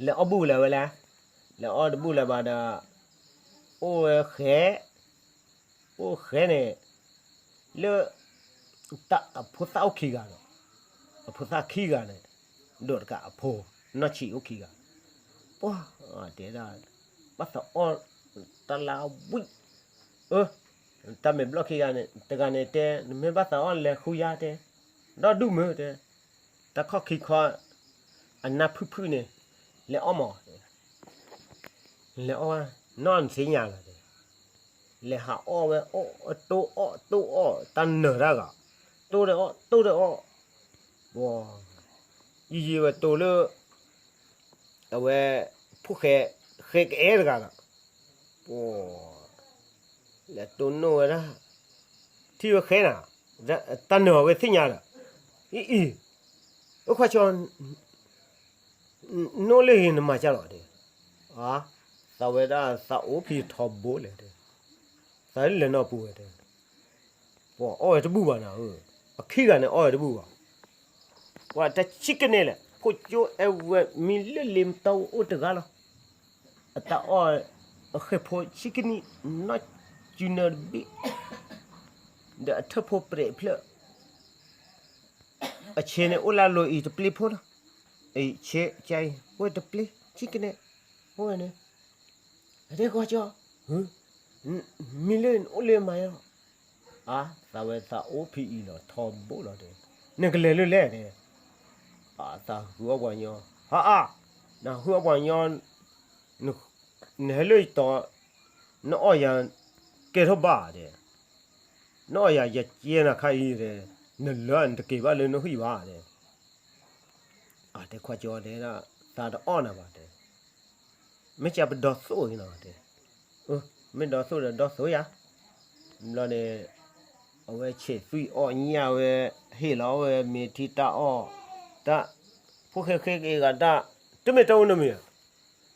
လဲၤအီၣ်ဘူၣ်လၢၤဝဲလဲၣ်, လဲၤအီၣ်တဘူၣ်လၢၤဘၣ်ဒီး, အိၣ်ဝဲဃဲ, အိၣ်ဃဲန့ၣ်, လၢ, အဖိသၣ်အိၣ်ခံဂၤဒီး, အဖိသၣ်ခံဂၤန့ၣ်, ဒီးတကးအဖိ, နီၢ်ဆံးအိၣ်ခံဂၤ, ပှၤ, တဲဒၣ်, ဘၣ်သးအီၣ်, တၢ်လၢဝံၣ်, အၢ, တၢ်မဲာ်ဘျီၣ်ခံဂၤန့ၣ် တဂၤန့ၣ်တဲ နမ့ၢ်ဘၣ်သးအီၣ်လဲၤဃုယါတဲ, ဒီဒူၣ်မုၢ်တဲ, တၢ်ခီၣ်ခံခီ, အနၢ်ဖုၣ်ဖုၣ်န့ၣ်, လဲၤအီၣ်မး လဲၤအီၣ်ဝဲ, နီၢ်နသ့ၣ်ညါလီၤ, လဲၤဟးအီၣ်ဝဲအီၣ်, တိၢ်အီၣ်တိၢ်အီၣ် တၢ်နၢၤတၢ်ဂၤ, တိၢ်ဒီးအီၣ်တိၢ်ဒီးအီၣ်, ပှၤ, ယံာ်ယံာ်ဝဲတိၢ်လၢ, အဝဲ, ဖိၣ်ဃဲ, ဃဲကအဲၣ်တဂၤဒီး, ပှၤ လဲၤတိၢ်နီၣ်ဝဲဒၣ်, ထံၣ်ဝဲဃဲနၤ, တၢ်နၢၤအဝဲသ့ၣ်ညါဒီး, အံၤအံၤ, အိၣ်ခွါကၠီ, နီၣ်လၢဟံးနမၤကၢ်လီၤတဲ, အါ, သးဝဲဒၣ်သးအိၣ်ဖံးထီဘိလဲၣ်တဲ, သးလဲၤနီၢ်ပူၤဝဲတဲ, ပှၤအီၣ်ဝဲတဘူၣ်ဘၣ်နၤဧၢ, အခံဂၤန့ၣ်အီၣ်ဝဲတဘူၣ်ဘၣ် ပှၤတၢ်ဆံးကနဲလၢာ် ဖိကၠိအဲၣ်ဝဲမံလၢလ့မတၢ်အိၣ်တဂၤလီၤ, အတၢ်အီၣ်, အဃဲၢ်ဖိဆံးကနံၣ်, နီၢ်စုနၢၤတဘ့ၣ်, ဒီးအထၢၣ်ဖိပြဲးဖျၢၣ်, အဆ့န့ၣ်အိၣ်လၢအလိၤအံၤတပျ့ၤဖိလီၤ, အဆ့ကအံၤ အိၣ်ဝဲတပျ့ၤ ဆံးကနဲ, အိၣ်ဝဲန့ၣ်, အတဲကွၢ်ကၠီ, ဟု, မံလၢနအိၣ်လၢမၤယါလီၤ. အါ, သးဝဲသးအိၣ်ဖံအံၤလီၤ ထီဘိလီၤတဲ, နကလဲၤလၢလဲၣ်တဲ, အသးဟုအီၣ်ပှၤညီ, ဟါအါ, နဟုအီၣ်ပှၤညီ, နဟဲလၢယတီၤ, နအီၣ်ယၤ, ကဲထီၣ်ဘၣ်တဲ, နအီၣ်ယၤယကဲနၤခါအံၤတဲ, နလၢနတက့ၤဘၣ်လၢနဟံၣ်ဘၣ်တဲ, အတဲခွါကၠီတဲဒၣ်, သးတအီၣ်နၤဘၣ်တဲ, မ့ၢ်ကပဒီသိၣ်အံၤနီၤတဲ, မ့ၢ်ဒီသိၣ်ဒီးဒီသိၣ်ယၤ, ဘျီန့ၣ်, အဝဲဆဲးသွံၣ်အီၣ်ညၣ်ဝဲ, ဟ့ၣ်လီၤဝဲမ့ၤထံတၢ်အီၣ်, တၢ်, ဖိၣ်ဃဲဃ့က့ၤဂၤတၢ်, တမ့ၢ်တၢ်အိၣ်နီတမံၤ,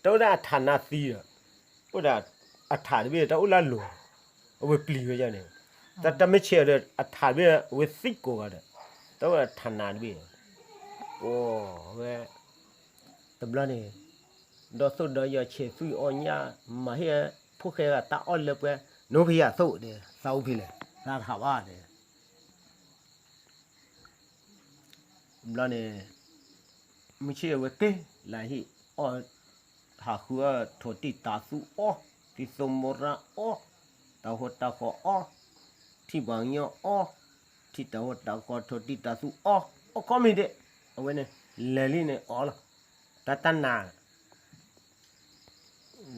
တၢ်အိၣ်ဒၣ်အထးနးသံဒီး, အိၣ်ဒၣ်, အထးတဘ့ၣ်တၢ်အိၣ်လၢအလိၤ, အဝဲပျံၤဝဲဒၣ်န့ၣ်, တၢ်တၢ်မ့ၢ်ဆဲးဒီးအထးတဘ့ၣ် အဝဲသံကိးဂၤဒီး, တၢ်အိၣ်ဒၣ်ထးနးတဘ့ၣ်, အဝဲ တဘျီန့ၣ်, ဒီသိၣ်ဒီယီၤဆဲးသွံၣ်အီၣ်ညၣ်, မၤဟ့ၣ်, ဖိၣ်ဃဲဂၤတၢ်အီၣ်လၢပှဲၤ, နိဖံယၤသိၣ်တဲ, သးအိၣ်ဖံလဲၣ်, သးတဟးဘၣ်တဲ, ဘျီန့ၣ်, မုၢ်ဆ့ၣ်အဝဲက့ၤ, လၢဟံၣ်, အီၣ်, ဟးဃုအီၣ်ထိၣ်တံၢ်တၤသူအီၣ်, သံသိမိရၣ်အီၣ်, တၤဟီၣ်တၤဃီအီၣ်, ထံၣ်ပှၤကညီအီၣ်, ထံၣ်တၤဟီၣ်တၤဃီထိၣ်တံၢ်တၤသူအီၣ်, အီၣ်ကိးမံၤဒဲး, အဝဲန့ၣ်, လဲၤလံန့ၣ်အီၣ်လီၤ, တၢ်တၢ်နး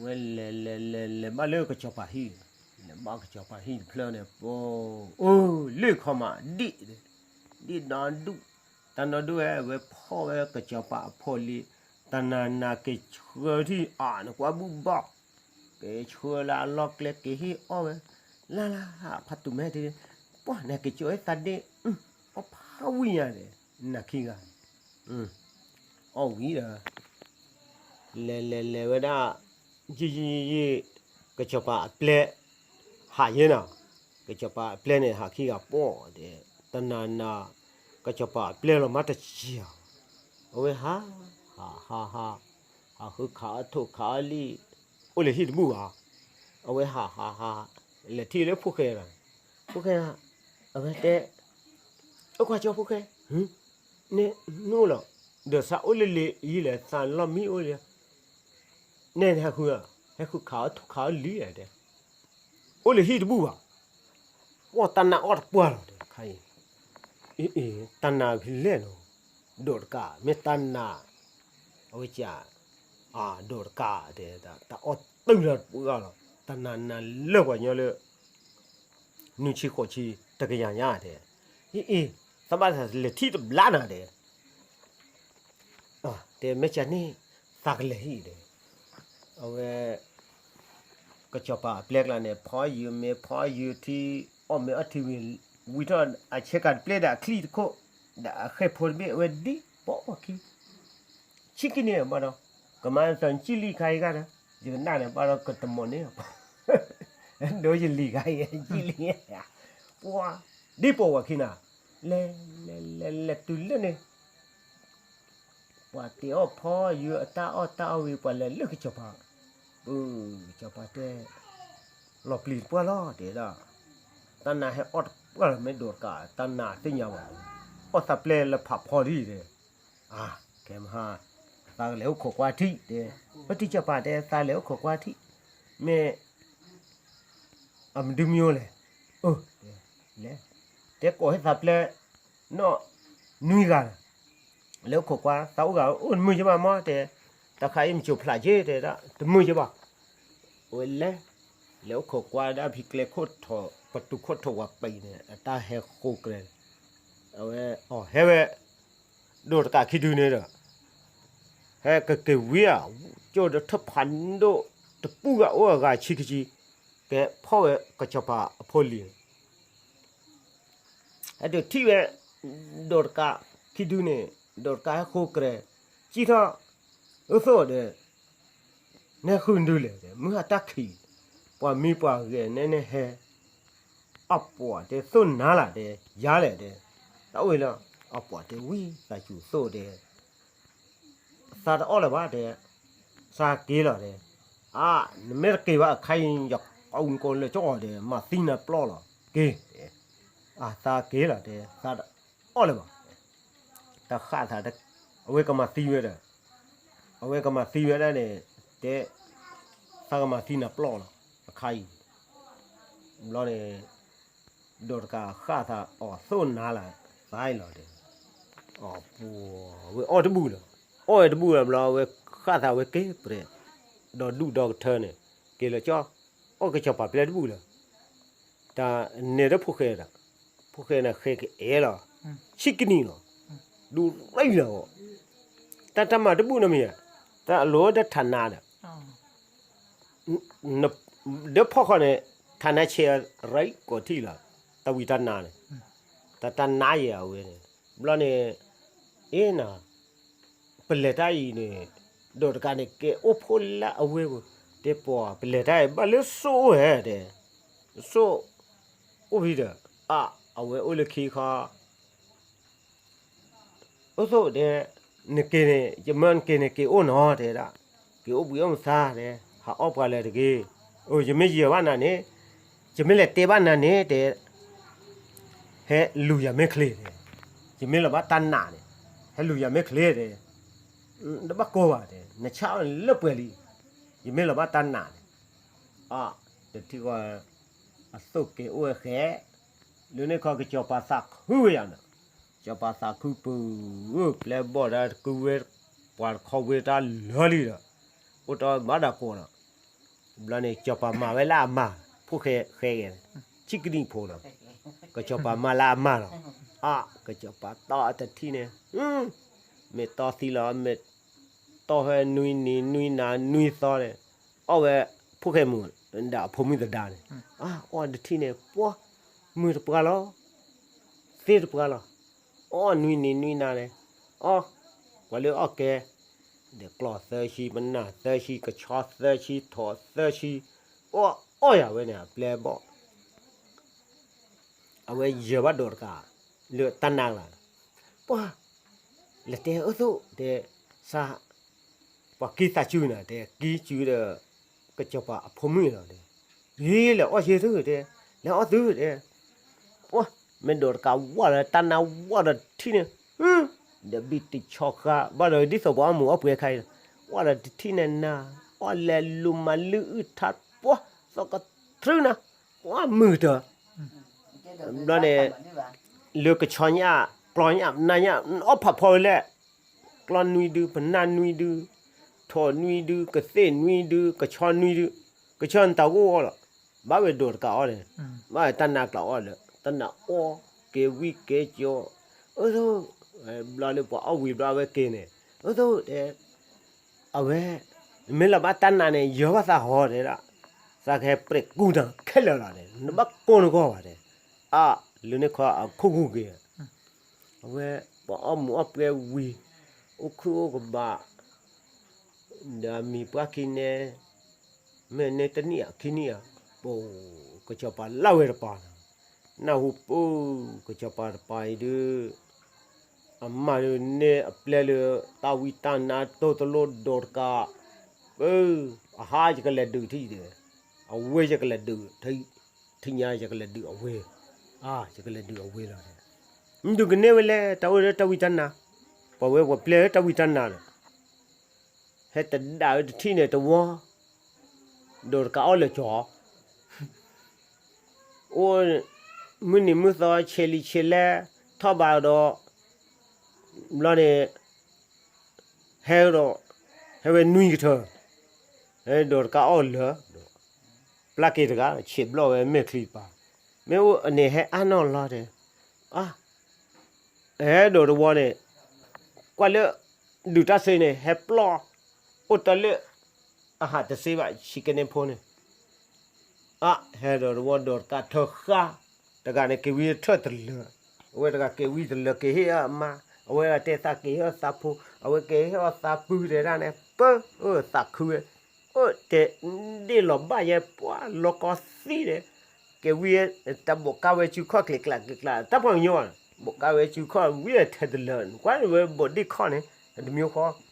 ဝဲလဲၤလဲၤလဲၤလဲၤဘၣ်လၢကစီၤပၤဟံၣ်, လဲၤဘၣ်ကစီၤပၤဟံၣ်တဖျၢၣ်န့ၣ် ပ, အိၣ်လၢခီမးဒံၣ်, ဒံၣ်ဒီဒူၣ်, တၢ်နီၢ်ဒူၣ်ဝဲ ဝဲဖီၣ်ဝဲကစီၤပၤအဖိလံၤ, တၢ်နးနးက့ၤဆှၢထံၣ်အါန့ၣ်ကွၢ်ဘူၣ်ဘီၣ်, က့ၤဆှၢလၢအလီၢ်ကျဲက့ၤဟ့ၣ်အီၣ်ဝဲ, လၢ်လၢ်ဖးတူၢ်မဲာ်တ့ၢ်, ပှၢ်န့ၣ်က့ၤကၠီၤဝဲသးဒ့, အီၣ်ဖးဝံၣ်ညါန့ၣ်, နၤခံဂၤ အီၣ်ဝံၤဒီး, လဲၤလဲၤလဲၤဝဲဒၣ်, ယံၣ်ယံၣ်ယံၣ်ယံၣ်, ကစီၤပၤအပျဲၢ်, ဟးယဲနီၤ, ကစီၤပၤအပျဲၢ်န့ၣ် ဟးခံဂၤပီၣ်ဒဲး, တနၤနၤ, ကစီၤပၤအပျဲၢ်လီၤမးတစံၢ်ဧါ, အဝဲဟး, ဟးဟးဟး, ဟးဃုခးအထိၣ်ခးအလံၣ်, အိၣ်လၢဟံၣ်တဘူၣ်ဘၣ်, အဝဲဟးဟးဟး, လဲၤထံၣ်လၢဖိၣ်ဃဲ, ဖိၣ်ဃဲ, အဝဲတဲ အိၣ်ကွၢ်ကၠီဖိၣ်ဃဲ, န့ၣ်နအိၣ်လီၤ, ဒီးသးအိၣ်လၢလံာ်အံၤလဲၣ် သးလီၢ်မံအိၣ်လံ, နဲၣ်ဟဲဃု, ဟဲဃုခးအီၣ်ထိၣ်ခးအီၣ်လံဧါတဲ, အိၣ်လၢဟံၣ်တဘူၣ်ဘၣ်, အီၣ်တၢ်နးအီၣ်တပှၢ်လီၤတဲခါအံၤ, အ့ တၢ်နးဖဲလဲၣ်နီၤ, ဒိးတကး မ့ၢ်တၢ်နး, အဝဲက, ဒိးတကးတဲ, တၢ်အီၣ်တုၤလၢတပှၢ်လီၤ တၢ်နးနးလၢပှၤကညီလၢ နွံဆံဃိးဆံတကယၤညါတဲ, အ့ အ့ သးဘၣ်သးလဲၤထံၣ်တဘျီနၤတဲ, တဲမ့ၢ်ကန့ၣ်, သးကလဲၤဟံၣ်တဲ, အဝဲ, ကစီၤပၤအပျဲၢ်ကျါန့ၣ် ဖီယုာ်မ့ၤဖီယုာ်ထံ, အီၣ်မ့ၤအီထံဝံၤ, ဝံၤထီၣ်အဆဲးကၤတပျဲၢ်ဒီးအချံတခိၣ်, ဒီးအဃဲၢ်ဖိတဘ့ၣ်အဝဲဒ်ပိာ်ပှၤခံ ဆံခံန့ၣ်ဘၣ်ဒီး, ကမၤသးကံၣ်လံခါအံၤဂၤဒီး, ယကနၣ်န့ၣ်ဘၣ်ဒီးကတမီၣ်န့ၣ်, ဒိယလံၤခါအံၤကံၣ်လံ, ပှၤ, ဒ်ပိာ်ပှၤခံနၤ, လဲၤလဲၤလဲၤလဲၤတုၤလၢန့ၣ်, ပှၤတ့အီၣ်ဖီယုာ်အတၢ်အီၣ်တၢ်အီၣ်ဝံၤ ပှၤလဲၤလၢကစီၤပၤ, ပ, ကစီၤပၤတဲ, လီၤပျံၤတပှၢ်လီၤတဲဒၣ်, တၢ်နးဟဲအီၣ်တပှၢ်လီၤမ့ၢ်ဒိးတကး တၢ်နးသ့ၣ်ညါဘၣ်, အီၣ်သးပျဲၢ်လၢဖးဖီဒ်တဲ အါ, ကဲမဟါ, သးကလဲၤအိၣ်ခိးကွၢ်ထံၣ်တဲ, ပတံၤစီၤပၤတဲ သးလဲၤအိၣ်ခိးကွၢ်ထံၣ်, မ့ၢ်, အမဒုမံၤအိၣ်လဲၣ်, အၢ, လဲၤ, တဲကိးဟဲသးပျဲၢ်, နီၢ်, နွံဂၤလီၤ, လဲၤအိၣ်ခိးကွၢ် သးအိၣ်ဂၤအိၣ်တမုာ်ယဘၣ်မ့ၢ်တဲ, တၢ်ခါအံၤမ့ၢ်ကၠိဖျးက့တဲဒၣ် တမုာ်ယဘၣ်, အဝဲလဲၤ, လဲၤအိၣ်ခိးကွၢ်ဒၣ်ဖံကျဲခိၣ်ထိး ပတူၢ်ခိၣ်ထိးဝၤပံၤန့ၣ် အတၢ်ဟဲဃိးကြဲၤ, အဝဲ, အဟဲဝဲ, ဒိးတကးခံဒုန့ၣ်ဒီး, ဟဲကက့ၤဝံဧါ, ကၠိဒီးထၢၣ်ဖးဒိၣ်, တပူၤဂၤအိၣ်အဂၤဆံခံဆံ, ကဲဖီၣ်ဝဲကစီၤပၤအဖိလံၤ ဟဲဒုးထံၣ်ဝဲ, ဒိးတကး, ခံဒုန့ၣ်, ဒိးတကးဟဲဃိးကြဲၤ, စံၣ်ထီၣ်, အသိးဒီး, နဲဃုဒုလဲၣ်, မုၢ်ဟါတၢ်ခံး, ပှၤမံပှၤဂဲၤနဲန့ၣ်ဟဲ, အပှၤတဲသိၣ်နၤလၢ်တဲ, ယၤလဲၣ်တဲ, တၢ်အိၣ်လီၤ, အပှၤတဲဝံသးစူၤသိၣ်တဲ သးတအီၣ်လၢၤဘၣ်တဲ, သးက့ၤလီၤတဲ, အါ, နမ့ၢ်တက့ၤဘၣ်အခါအံၤ ယကိးနကိးလၢာ်ကၠီၣ်တဲ မၤသံနၤပျီလီၤ, က့ၤ, အါ သးက့ၤလီၤတဲ, သးတအီၣ်လၢၤဘၣ်, တဃၣ်သး, အဝဲကမၤသံဝဲဒီး, အဝဲကမၤသံဝဲဒၣ်န့ၣ်, တဲ, သးကမၤသံနၤပျီလီၤ, အခါအံၤ, ဘျီန့ၣ် ဒိးတကးဃၣ်သးအီၣ်သိၣ်နါလၢသးအံၤလီၤတဲ, အီၣ်ပှဲၤဝဲအီၣ်တဘူၣ်လီၤ, အီၣ်ဝဲတဘူၣ်လီၤဘျီ အဝဲဃၣ်သးဝဲက့ၤပြဲး, ဒီးဒူၣ်ဒီးကထၢန့ၣ် က့ၤလၢကၠီ, အီၣ်ကစီၤပၤပျဲတဘူၣ်လီၤ, တၢ်နဲၣ်ဒီးဖိၣ်ဃဲဒီး, ဖိၣ်ဃဲန့ၣ်ဃဲကအဲၣ်လီၤ, ဆံးကနံၣ်လီၤ, ဒူၣ်ရံၣ်လီၤ, တၢ်တၢ်မၤတဘူၣ်နီတမံၤ, တၢ်အလိၤဒီးထးနါဒီး ဒီးဖီၣ်ဃီန့ၣ် ထးနါဆဲးရံၣ်ကိးထံၣ်လီၤ, တၢ်ဝံတၢ်နါန့ၣ်, တၢ်တၢ်နါယဲအဝဲန့ၣ်, ဘျီန့ၣ် အ့နၤ, ပလဲၤတၢ်အံၤန့ၣ် ဒိးတကးန့ၣ် ကဲအိၣ်ဖိလၢအဝဲပူၤ, တဲပှၤ ပလဲၤတၢ်အံၤ ဘၣ်လၢစိၣ်အိၣ်ဟဲတဲ, စိၣ်အိၣ်ဖဲဒီး အ အဝဲအိၣ်လၢခံခီ အိၣ်သိၣ်တဲ, နက့ၤန့ၣ် ယမၢနက့ၤန့ၣ် က့ၤအိၣ်နီၤတဲဒၣ်, က့ၤအိၣ်ဘှံးအိၣ်မသါတဲ, ဟးအီၣ်ပှၤလၢၤတဂ့ၤ, အိ ယမ့ၢ်ယဲၤဘၣ်နၤန့ၣ်, ယမ့ၢ်လဲၤတဲဘၣ်နၤန့ၣ်တဲ, ဟဲလူၤယၤမ့ၢ်ချ့တဲ, ယမ့ၢ်လီၤဘၣ်တၢ်နာ်န့ၣ်, ဟဲလူၤယၤမ့ၢ်ချ့တဲ, တဘၣ်ကိၢ်ဘၣ်တဲ, နဆါအီၣ်လၢပှဲၤလံ, ယမ့ၢ်လီၤဘၣ်တၢ်နာ်န့ၣ်, အ တထံၣ်ဃီ အသိၣ်က့ၤအိၣ်ဝဲဃဲ, လၢန့ၣ်ခီကစီၤပၤသးခုဝဲယၤန့ၣ်, ကစီၤပၤသးခုပူၤ, ပျဲဘီၣ်ဒၣ်တကုဝဲ, ပှၤတခီဝဲတၢ်လၢာ်လံဒီး, အိၣ်တ့ၢ်ဘၣ်ဒၣ်ကိးဒီး, ဘျီန့ၣ် ကစီၤပၤမၤဝဲလၢအမၤ, ဖိၣ်ဃဲဃဲဂဲၤ, ဆံးကနံၣ်ဖိဒီး, ကစီၤပၤမၤလၢအမၤလီၤ, အ ကစီၤပၤတီၢ်အတထံၣ်န့ၣ်, မ့ၢ်တီၢ်သံလီၤ, မ့ၢ်တီၢ်ဟဲနွံနံၤနွံနၤနွံသီန့ၣ်, အီၣ်ဝဲဖိၣ်ဃဲမုၣ်, ဒီးအဖိမုၣ်သဒါန့ၣ်, အ အီၣ်တထံၣ်န့ၣ် ပှၢ်, မုာ်တပှၢ်လီၤ, သ့ၣ်တပှၢ်လီၤ, အီၣ်နွံနံၤနွံနၤန့ၣ်, အီၣ်, ပှၤလၢအီၣ်ကဲ, ဒီးကျီၢ်သၢဆံ, ပနၢ်သၢဆံ, ကဆီသၢဆံ, ထိးသၢဆံ, အီၣ်, အီၣ်ယၤဝဲန့ၣ် အပျဲၢ်ဘီၣ် အဝဲယဲၤဘၣ်ဒိးတကး, လၢတၢ်နာ်လၢ, ပှၢ်, လဲၤတဲအၢသိၣ်တဲ, စၢ်, ပှၤကံၢ်သးစုနၤတဲ, ကံၢ်စုဒီး, ကစီၤပၤအဖိမုၣ်လီၤတဲ, ဟ့ၣ်လဲၤအီၣ်ယဲၢ်သုတဲ, လဲၤအီၣ်သုတဲ, ပှၢ်, မ့ၢ်ဒိးတကးဝၢ်လၢတၢ်နာ်ဝၢ်ဒီးတထံၣ်န့ၣ်, ဒီးဘံၣ်တဆီဃါ ဘၣ်ဒီးဒ်သိးပှၤအီၣ်မူးအီၣ်ပှဲၤခါအံၤ, ဝၢ်ဒီးတထံၣ်န့ၣ်နၤ, အီၣ်လဲၤလူၤမၤလုၢ်အုၣ်ထါ, ပှၢ်, သီၣ်ကတြူၢ်နၤ, ပှၢ်မုာ်တၢၢ် ဘျီန့ၣ်, လၢကဆီညၣ်, ကျီညၣ်, ပနၢ်ညၣ်, အီၣ်ဖးဖီဝဲလဲၣ်, ကျီနွံဒု, ပနၢ်နွံဒု, ထိးနွံဒု, ကသ့ၣ်နွံဒု, ကဆီနွံဒု, ကဆီနတၢ်ဂိၢ်အီၣ်လီၤ, ဘၣ်ဝဲဒိးတကးအီၣ်န့ၣ်, ဘၣ်ဝဲတၢ်နာ်ကျးအီၣ်လၢ, တၢ်နာ်အီၣ်, က့ၤဝံက့ၤကီၤ, အၢသိၣ်, ဘျီလၢပှၤအီၣ်ဝံၤဘျီအဝဲက့ၤန့ၣ်, အၢသိၣ်တဲ အဝဲ, မ့ၢ်လီၤဘၣ်တၢ်နာ်န့ၣ် ယဲၤဘၣ်သးဟီတဲဒၣ်, သးကဟဲပြဲးကူၣ်နၤခဲလၢာ်လီၤန့ၣ် နဘၣ်ကိၢ်နဂီၢ်ဘၣ်တဲ, အါ, လၢန့ၣ်ခီအခိၣ်ကူၣ်က့ၤ, အဝဲ, ပှၤအီၣ်မူးအီၣ်ပှဲၤဝံၤ, အိၣ်ခုၣ်အိၣ်ကဘး, ဒီးအမံၤပှၢ်ခံန့ၣ်, မ့ၢ်န့ၢ်တနံၣ်ဧါခံနံၣ်ဧါ, ပ, ကစီၤပၤလၢ်ဝဲတပၤန့ၣ်, နၢ်ဟူပူၤ, ကစီၤပၤတပၤအံၤဒုး အမၤဒုးန့ၢ်အပျဲၢ်လၢ တၢ်ဝံတၢ်နါတိၢ်တလိၣ်ဒိးတကး, အ, အဟါယကလဲၤဒုးထံၣ်ဒီး, အဝဲယကလဲၤဒုး, ထံၣ်ညါယကလဲၤဒုးအဝဲ, အါ, ယကလဲၤဒုးအဝဲလီၤ, မ့ၢ်ဒုးကန့ၢ်ဝဲလဲၣ် တၢ်အိၣ်လၢတၢ်ဝံတၢ်နါ, ပှၤဝဲပှၤပျဲၢ်လၢတၢ်ဝံတၢ်နါဒီး ဟဲတဒၣ်ဝဲတထံၣ်န့ၣ်တဝီ, ဒိးတကးအီၣ်လၢကၠီၤ, အိၣ်, မုၢ်နံၤမုၢ်သီဆဲးလံဆဲးလဲၣ်, ထီၣ်ဘးဒီး, ဘျီန့ၣ်, ဟဲဒီး, ဟဲဝဲနွံကထၢ, ဟဲဒိးတကးအီၣ်လၢ, ပျၢ်က့ၤတဂၤ ဆံးဘျီၣ်ဝဲမဲာ်ချံတပၤ, မ့ၢ်အိၣ်အန့ၣ်ဟဲအါနီၢ်လီၤတဲ, အါ ဟဲဒိးတဝီန့ၣ်, ကွၢ်လၢ, ဒုးတၢ်စ့န့ၣ် ဟဲပျီၢ်, အိၣ်တၢ်လၢ, အဟးတစ့ဘၣ် ဆံးကန့ၢ်ဖိန့ၣ်, အါ, ဟဲဒိးတဝီဒိးတကးထၢဃါ, တဂၤန့ၣ်က့ၤဝံထၢၣ်တလၢာ်, အဝဲတဂၤက့ၤဝံတလၢာ်က့ၤဟ့ၣ်အမါ, အဝဲဒၣ်တဲသးက့ၤဟ့ၣ်အီၣ်သးဖိ, အဝဲက့ၤဟ့ၣ်အီၣ်သးပုၢ်တဲဒၣ်န့ၣ် ပၢ, အၢ သးခုဝဲ, အိၣ်တဲ, ဒ့ၣ်လီၤဘၣ်ယဲပှၤလီၤကီသံဒီး ကဲဝံ, တၢ်ဘိးကါဝဲစုခီၣ်ကျဲးကျးကျဲးကျး တၢ်ပှၤကညီ, ဘိးကါဝဲစုခီၣ်ဝံထဲတလၢာ် ကွၢ်ဝဲဘိးဒ့ၣ်ခီၣ်န့ၣ် တမံၤဃီ,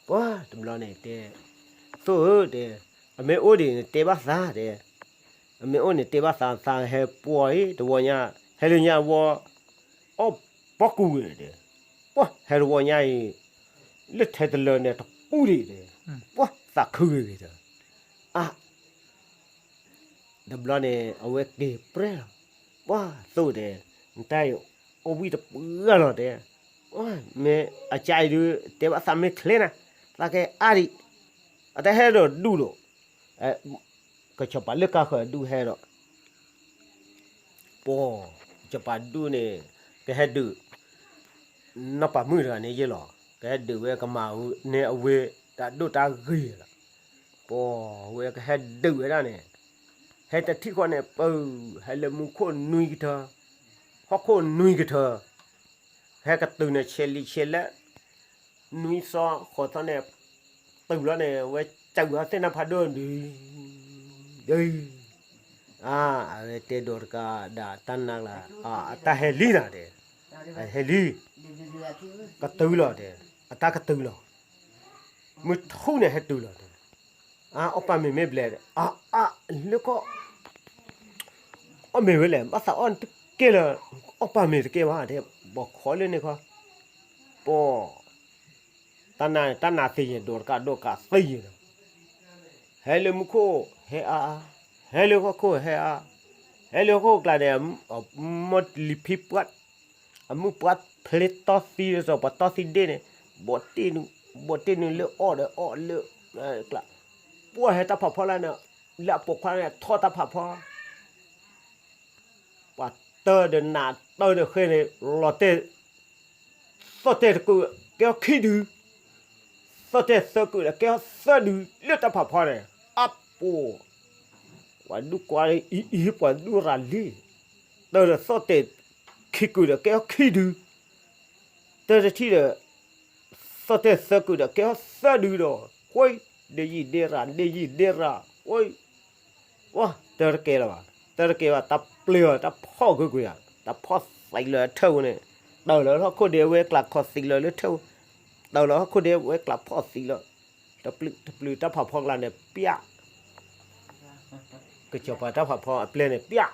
ပှၤတဘျီန့ၣ်တဲ, သိၣ်ဧၢတဲ, အမ့ၢ်အိၣ်ဒံးန့ၣ်တဲဘၣ်သးတဲ, အမ့ၢ်အိၣ်န့ၣ်တဲဘၣ်သး သးဟဲပှီၢ်အံၤတဝီညါ, ဟဲလၢညါဝီ, အီၣ်ပီၢ်ကူၣ်ဂ့ၤတဲ, ပှၤဟဲတဝီညါအံၤ, လၢထဲတလၢာ်န့ၣ်တပူၤဒံးတဲ, ပှၤသးခုဂ့ၤဂ့ၤတဲ, အါ တ တဘျီန့ၣ် အဝဲက့ၤပြဲလီၤ. ပှၢ်သိၣ်တဲ, နတၢ်အံၤ အိၣ်ဝံၣ်တပှၢ်လီၤတဲ, မ့ၢ်အကါအံၤဒုး တဲဘၣ်သးမ့ၢ်ချ့နၤ, သးကဟဲအါဒံး, အတၢ်ဟဲဒီးဒူၣ်ဒီး, ကစီၤပၤလၢကါဃၢၤဒူၣ်ဟဲဒီး ပှၤ ကစီၤပၤဒူၣ်န့ၣ် ကဟဲဒုး နီၢ်ပၤမုၣ်တဂၤန့ၣ်ယဲလီၤ. ကဟဲဒုးဝဲကမၤန့ၢ်အဝဲတၢ်ဒိၣ်တၢ်ဂ့ၤလီၤ. ပှၤဝဲကဟဲဒုးဝဲဒၣ်န့ၣ် ဟဲတထံၣ်ဃီန့ၣ် ပၢ ဟဲလၢမူခိၣ်နွံကထၢ, ဟီၣ်ခိၣ်နွံကထၢ, ဟဲကတုၤန့ၣ်ဆဲးလံဆဲးလဲၣ် နွံသီဃိးသီန့ၣ် တုၤလီၤန့ၣ် ဝဲစံးဝဲသ့ၣ်နၢ်ဖးဒိၣ်ဒုး, အဝဲတဲဒိးတကးဒၣ်တၢ်နါလၢ အတၢ်ဟဲလံနၤတဲ, ဟဲလံ, ကတုၤလီၤတဲ, အတၢ်ကတုၤလီၤ, မုၢ်ထူၣ်န့ၣ်ဟဲတုၤလီၤတဲ, အအီၣ်ပာ်မ့ၤမ့ၢ်ဘျဲၣ်, အအါလၢကီၢ် အီၣ်မ့ၤဝဲလဲၣ်, ဘၣ်သးအီၣ်တကဲလၢၤ, အီၣ်ပာ်မ့ၤတကဲဘၣ်တဲ, ဘီၣ်ခီလၢန့ၣ်ခီ, ပှၤ တၢ်နါ တၢ်နါသ့ယဲၢ် ဒိးတကးဒိးကးသ့ယဲၢ်ဒီး, ဟဲလၢမူခိၣ်ဟဲအါအါ, ဟဲလၢဟီၣ်ခိၣ်ဟဲအါ, ဟဲလၢဟီၣ်ခိၣ်ကျါန့ၣ် အမီၢ်လံၤဖံပှၢ်, အမုၢ်ပှၢ်ဖျ့တီသံဒီး ပှၤတီသံဒ့ၣ်န့ၣ်, ဘီးတ့ၢ်နုာ်လၢအီၣ်ဒီးအီၣ်လၢ, ကျါ, ပှၢ်ဟဲတၢ်ဖးဖီလာ်န့ၣ်, လၢအပိာ်ခွါန့ၣ် ထီၣ်တၢ်ဖးဖီ ပှၤတၢၢ်ဒီးနးတၢၢ်ဒီးဃဲန့ၣ် လီၤတဲာ်, သီၣ်တဲာ်တကုာ် ကဲထီၣ်ခံဒု, သီၣ်တဲာ်သၢကုာ်ဒီးကဲထီၣ်သၢဒု လၢတၢ်ဖးဖီန့ၣ် အပူၤ, ပှၤဒူၣ်ကွၢ်အံၤ အံၤ ပှၤဒူၣ်ရၤလံ, တၢၢ်ဒီးသီၣ်တဲာ်ခံကုာ်ဒီးကဲထီၣ်ခံဒု, တၢၢ်တထံၣ်ဒီး သီၣ်တဲာ်သၢကုာ်ဒီးကဲထီၣ်သၢဒုဒီး ဃိ, ဒ့ယံာ်ဒ့ရၤ ဒ့ယံာ်ဒ့ရၤ ဃိ, တၢၢ်တကဲလၢၤဘၣ်, တၢၢ်တကဲဘၣ် တၢ်ပျ့ၤအီၤ တၢ်ဖီၣ်ကွံာ်ကွံာ်ဧါ, တၢ်ဖီၣ်သံးလၢအထၢၣ်ဝဲန့ၣ်, တၢၢ်လၢဟီၣ်ခိၣ်ဒ့ဝဲကျးခီသံးလၢလၢထၢၣ်, တၢၢ်လၢဟီၣ်ခိၣ်ဒ့ဝဲကျးဖီၣ်သံးလၢ, တပျုာ်တပျုာ်တၢ်ဖးဖီကျါန့ၣ် ပျၢ် ကစီၤပၤတၢ်ဖးဖီအပျဲၢ်န့ၣ် ပျၢ်,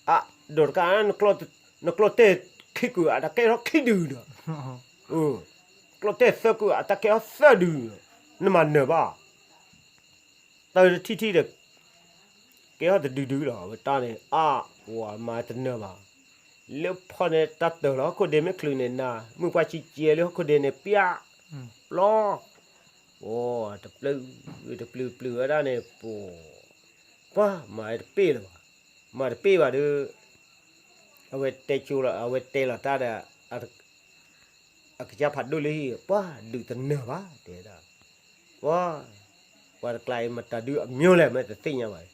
အဒိးတကး နကျီတဲာ်ခံကုာ် အတၢ်ကဲထီၣ်ခံဒုဒီး, ကျီတဲာ်သၢကုာ် အတၢ်ကဲထီၣ်သၢဒု, နမၤနၢၤဘၣ်, တၢၢ်တထံၣ်ထံၣ်ဒီး ကဲထီၣ်တဒုဒုလီၤ. အဝဲတၢ်န့ၣ် အါ, ပှၤမၤတနၢၤဘၣ်, လၢဖီန့ၣ် တၢ်တၢၢ်လီၤဟီၣ်ခိၣ်ဒ့မ့ၢ်ချုးန့ၣ်နၤ, မုၢ်ပှၢ်ဆံကဲလၢဟီၣ်ခိၣ်ဒ့န့ၣ် ပျၢ်, ပျီ အိ တပျုာ်တပျုာ်ပျုာ်ဝဲဒၣ်န့ၣ် ပှၤ ပှၤမၤတပ့ၢ်လၢၤဘၣ်, မၤတပ့ၢ်ဘၣ်ဒီး အဝဲတဲကၠိလီၤ အဝဲတဲလီၤတၢ်ဒီး အကစၢ်ဖးဒိၣ်လၢဟံၣ် ပှၤဒုးတနၢၤဘၣ် တဲဒၣ်, ပှၤ ပှၤတကျါအံၤ မတၤဒုးအမျိုးလဲၣ် မ့ၢ်တသ့ၣ်ညါဘၣ်,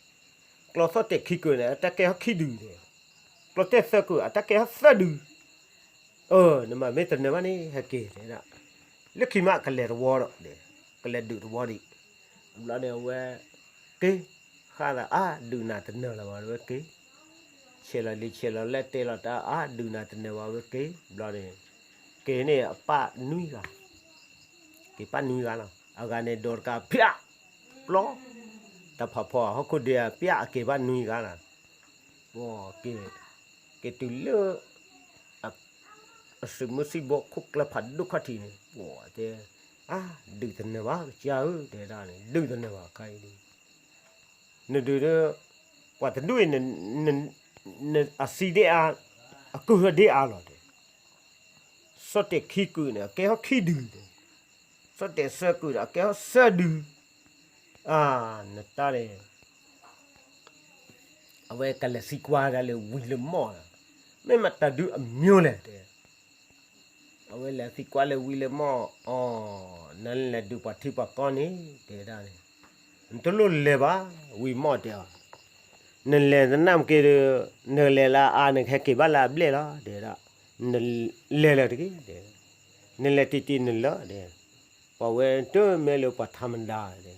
ကျီသီၣ်တဲာ်ခံကုာ်န့ၣ် အတၢ်ကဲထီၣ်ခံဒု, ကျီတဲာ်သၢကုာ် အတၢ်ကဲထီၣ်သၢဒု အၢ နမၤမ့ၢ်တနၢၤဘၣ်န့ၣ် ဟဲက့ၤတဲဒၣ်, လၢခံမးကလဲၤတဝီဒီး ကလဲၤဒုးတဝီဒံး, ဘျီန့ၣ်အဝဲ က့ၤ ဃၣ်သးအါ ဒုးနၤတနၢၤလၢၤဘၣ် အဝဲက့ၤ, ဆဲးလီၤလံဆဲးလီၤလဲၣ်တဲလီၤတၢ်အါ ဒုးနၤတနၢၤဘၣ် အဝဲက့ၤ, ဘျီန့ၣ် က့ၤန့ၣ်အပၢ်နွံဂၤ က့ၤပၢ်နွံဂၤလီၤ, အဂၤန့ၣ်ဒိးတကး ပျၢ် ပျီ, တၢ်ဖးဖီဟီၣ်ခိၣ်ဒ့ ပျၢ် အက့ၤဘၣ်နွံဂၤလီၤ, ပှၤ က့ၤတုၤလၢ အသုးမုၢ်သံၣ်ဘိခိၣ်ကျၢၢ်ဖးဒိၣ်ခီၣ်ထံးန့ၣ် ပှၤတဲ အါ ဒုးတနၢၤဘၣ် ကစၢ်ဧၢ တဲဒၣ်န့ၣ် ဒုးတနၢၤဘၣ်ခါအံၤဒုး, နဒုးဒီး ပှၤတဒူၣ်အံၤ အစံးဒ့အါ အကုၢ်ထီၣ်ဒ့အါလီၤတဲ, စီၣ်တဲာ်ခံကုာ်န့ၣ် အကဲထီၣ်ခံဒု, စီၣ်တဲာ်သၢကုာ်ဒီး အကဲထီၣ်သၢဒု, အါ နတၢ်န့ၣ် အဝဲကလဲၤသံကွၢ်ဒၣ်လၢဝံၤလၢမီၢ်လီၤ, မ့ၢ်မတၤဒုးအမျိုးလဲၣ်တဲ, အဝဲလဲၤသံကွၢ်လၢဝံၤလၢမီၢ် အီ နလဲၤဒုးပှၤထံပှၤကီၢ်န့ၣ် တဲဒၣ်န့ၣ်, နတလိၣ်လဲၤဘၣ် ဝံၤမီၢ်တဲအီၤ, နလဲၤတနၢ်မ့ၢ်က့ၤဒီး နလဲၤလၢအါ နကဟဲက့ၤဘၣ်လၢအဘျဲၣ်လီၤ တဲဒၣ်, နလဲၤလၢၤတက့ၢ်တဲ, နလဲၤတံၢ်တံၢ်နလၢာ်တဲ ပှၤဝဲတမ့ၢ်လၢပှၤထါမဒါတဲ,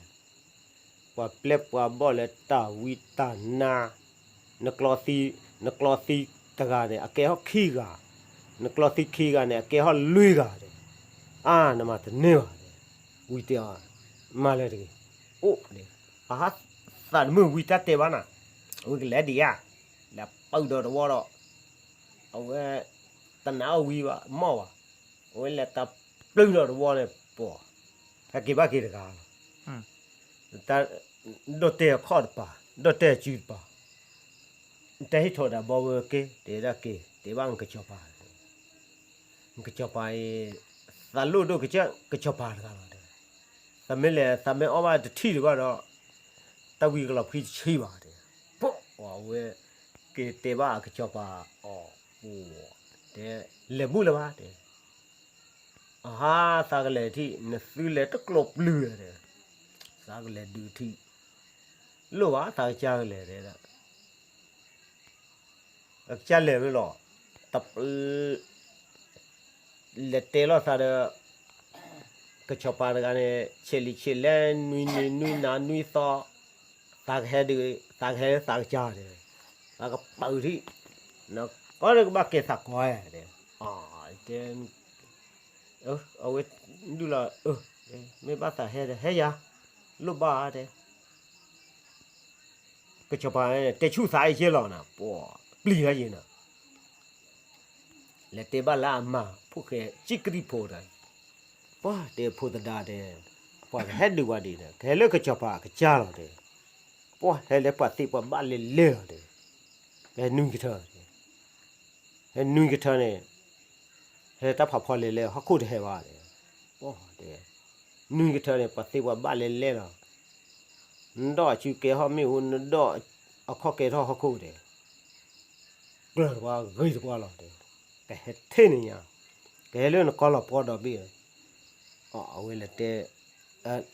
ပှၤပျဲၢ်ပှၤဘီၣ်လၢတၢ်ဝံတၢ်နါ, နကျီသံ, နကျီသံတဂၤန့ၣ် အကဲထီၣ်ခံဂၤ, နကျီသံခံဂၤန့ၣ် အကဲထီၣ်လွံၢ်ဂၤတဲ, အါ နမၤတန့ၢ်ဘၣ်တဲ, ဝံၤတဲအီၤ, မၤလၢာ်တဂ့ၤ, အိၣ်တဲ, အဟါသးတမုၢ်ဝံၤတၢ်တဲဘၣ်နၤ, ဝံၤကလဲၤဒံးဧါ, လဲၤပၢၢ်ဒီးတဝီဒီး အဝဲ တနာ်အီၤဝံၤဘၣ် မီၢ်ဘၣ်, အဝဲလဲၤတၢ်ပျုၢ်ဒီးတဝီန့ၣ် ပှၤ ဟဲက့ၤဘၣ်က့ၤတဂၤလီၤ, ဒီၣ်တဲာ်အခီၣ်တပၤ, ဒီၣ်တဲာ်အစုတပၤ, တဲဟ့ၣ်ထီၣ်ဒၣ်ဘီဝဲက့ၤ တဲဒၣ်က့ၤ တဲဘၣ်ကစီၤပၤ, ကစီၤပၤအံၤ သးလိၣ်ဒိၣ်ကစၢၢ် ကစီၤပၤတဂၤလီၤတဲ, သးမ့ၢ်လဲၤသးမ့ၢ်အီၣ်ဘၣ်တထံၣ်တဘၣ်ဒီး တၢ်ဝံကလီၤဖှံတဆံဘၣ်တဲ, ပှၤအဝဲ က့ၤတဲဘၣ်အကစီၤပၤအီၤ, တဲ လဲၤဘူၣ်လၢၤဘၣ်တဲ, အဟါ သးကလဲၤထံၣ် နသုလဲၤတကျိၤပျုၤတဲ, သးကလဲၤဒုးထံၣ်, လိၣ်ဘၣ်သးကစၢ်ကလဲၤတဲဒၣ် အကစၢ်လဲၤဝဲလီၤ, တပ လဲၤတဲလိာ်သးဒီး ကစီၤပၤတဂၤန့ၣ် ဆဲးလံဆဲးလဲၣ် နွံနံၤနွံနၤနွံသီ, သးကဟဲဒုး သးကဟဲလၢသးကစၢ်တဲ, သးကပာ်ထံၣ်, နကီန့ၣ်ကဘၣ်ကဲသးကီတဲ, တဲ အဝဲဒုးလီၤ, မ့ၢ်ဘၣ်သးဟဲဒီး ဟဲယၤ, လိၣ်ဘၣ်တဲ ကစီၤပၤန့ၣ် တဲဆူၣ်သးအံၤကဲလီၤနၤ, ပှၤပျံၤတၢ်ယံၤနၤ, လဲၤတဲဘၣ်လၢအမါဖိၣ်ဃဲ ကံကရံၣ်ဖိတဂၤ, ပှၤတဲဖိသဒါတဲ, ပှၤကဟဲဒုးဝဲဒ်န့ၣ် ကဟဲလၢကစီၤပၤအကစၢ်လီၤတဲ, ပှၤဟဲလၢပှၤသ့ပှၤဘၣ်လဲၤလဲၣ်လီၤတဲ, ကဟဲနွံကထၢတဲ ဟဲနွံကထၢန့ၣ် ဟဲတၢ်ဖးဖီလဲၤလဲၣ် ဟီၣ်ခိၣ်တဟဲဘၣ်တဲ, ပှၤတဲ, နွံကထၢန့ၣ် ပှၤသ့ပှၤဘၣ်လဲၤလဲၣ်လီၤ, နဒီၣ်အစုကဲထီၣ်မ့ၣ်အူ နဒီၣ်အခီၣ်ကဲထီၣ်ဟီၣ်ခိၣ်တဲ, ကျၢၤတပှၤဂ့ၤတပှၤလီၤတဲ, ကဟဲထဲန့ၣ်ညါ, ကဟဲလၢနကီလီၤပှီၢ်ဒီဘ့ၣ်, အဝဲလဲၤတဲ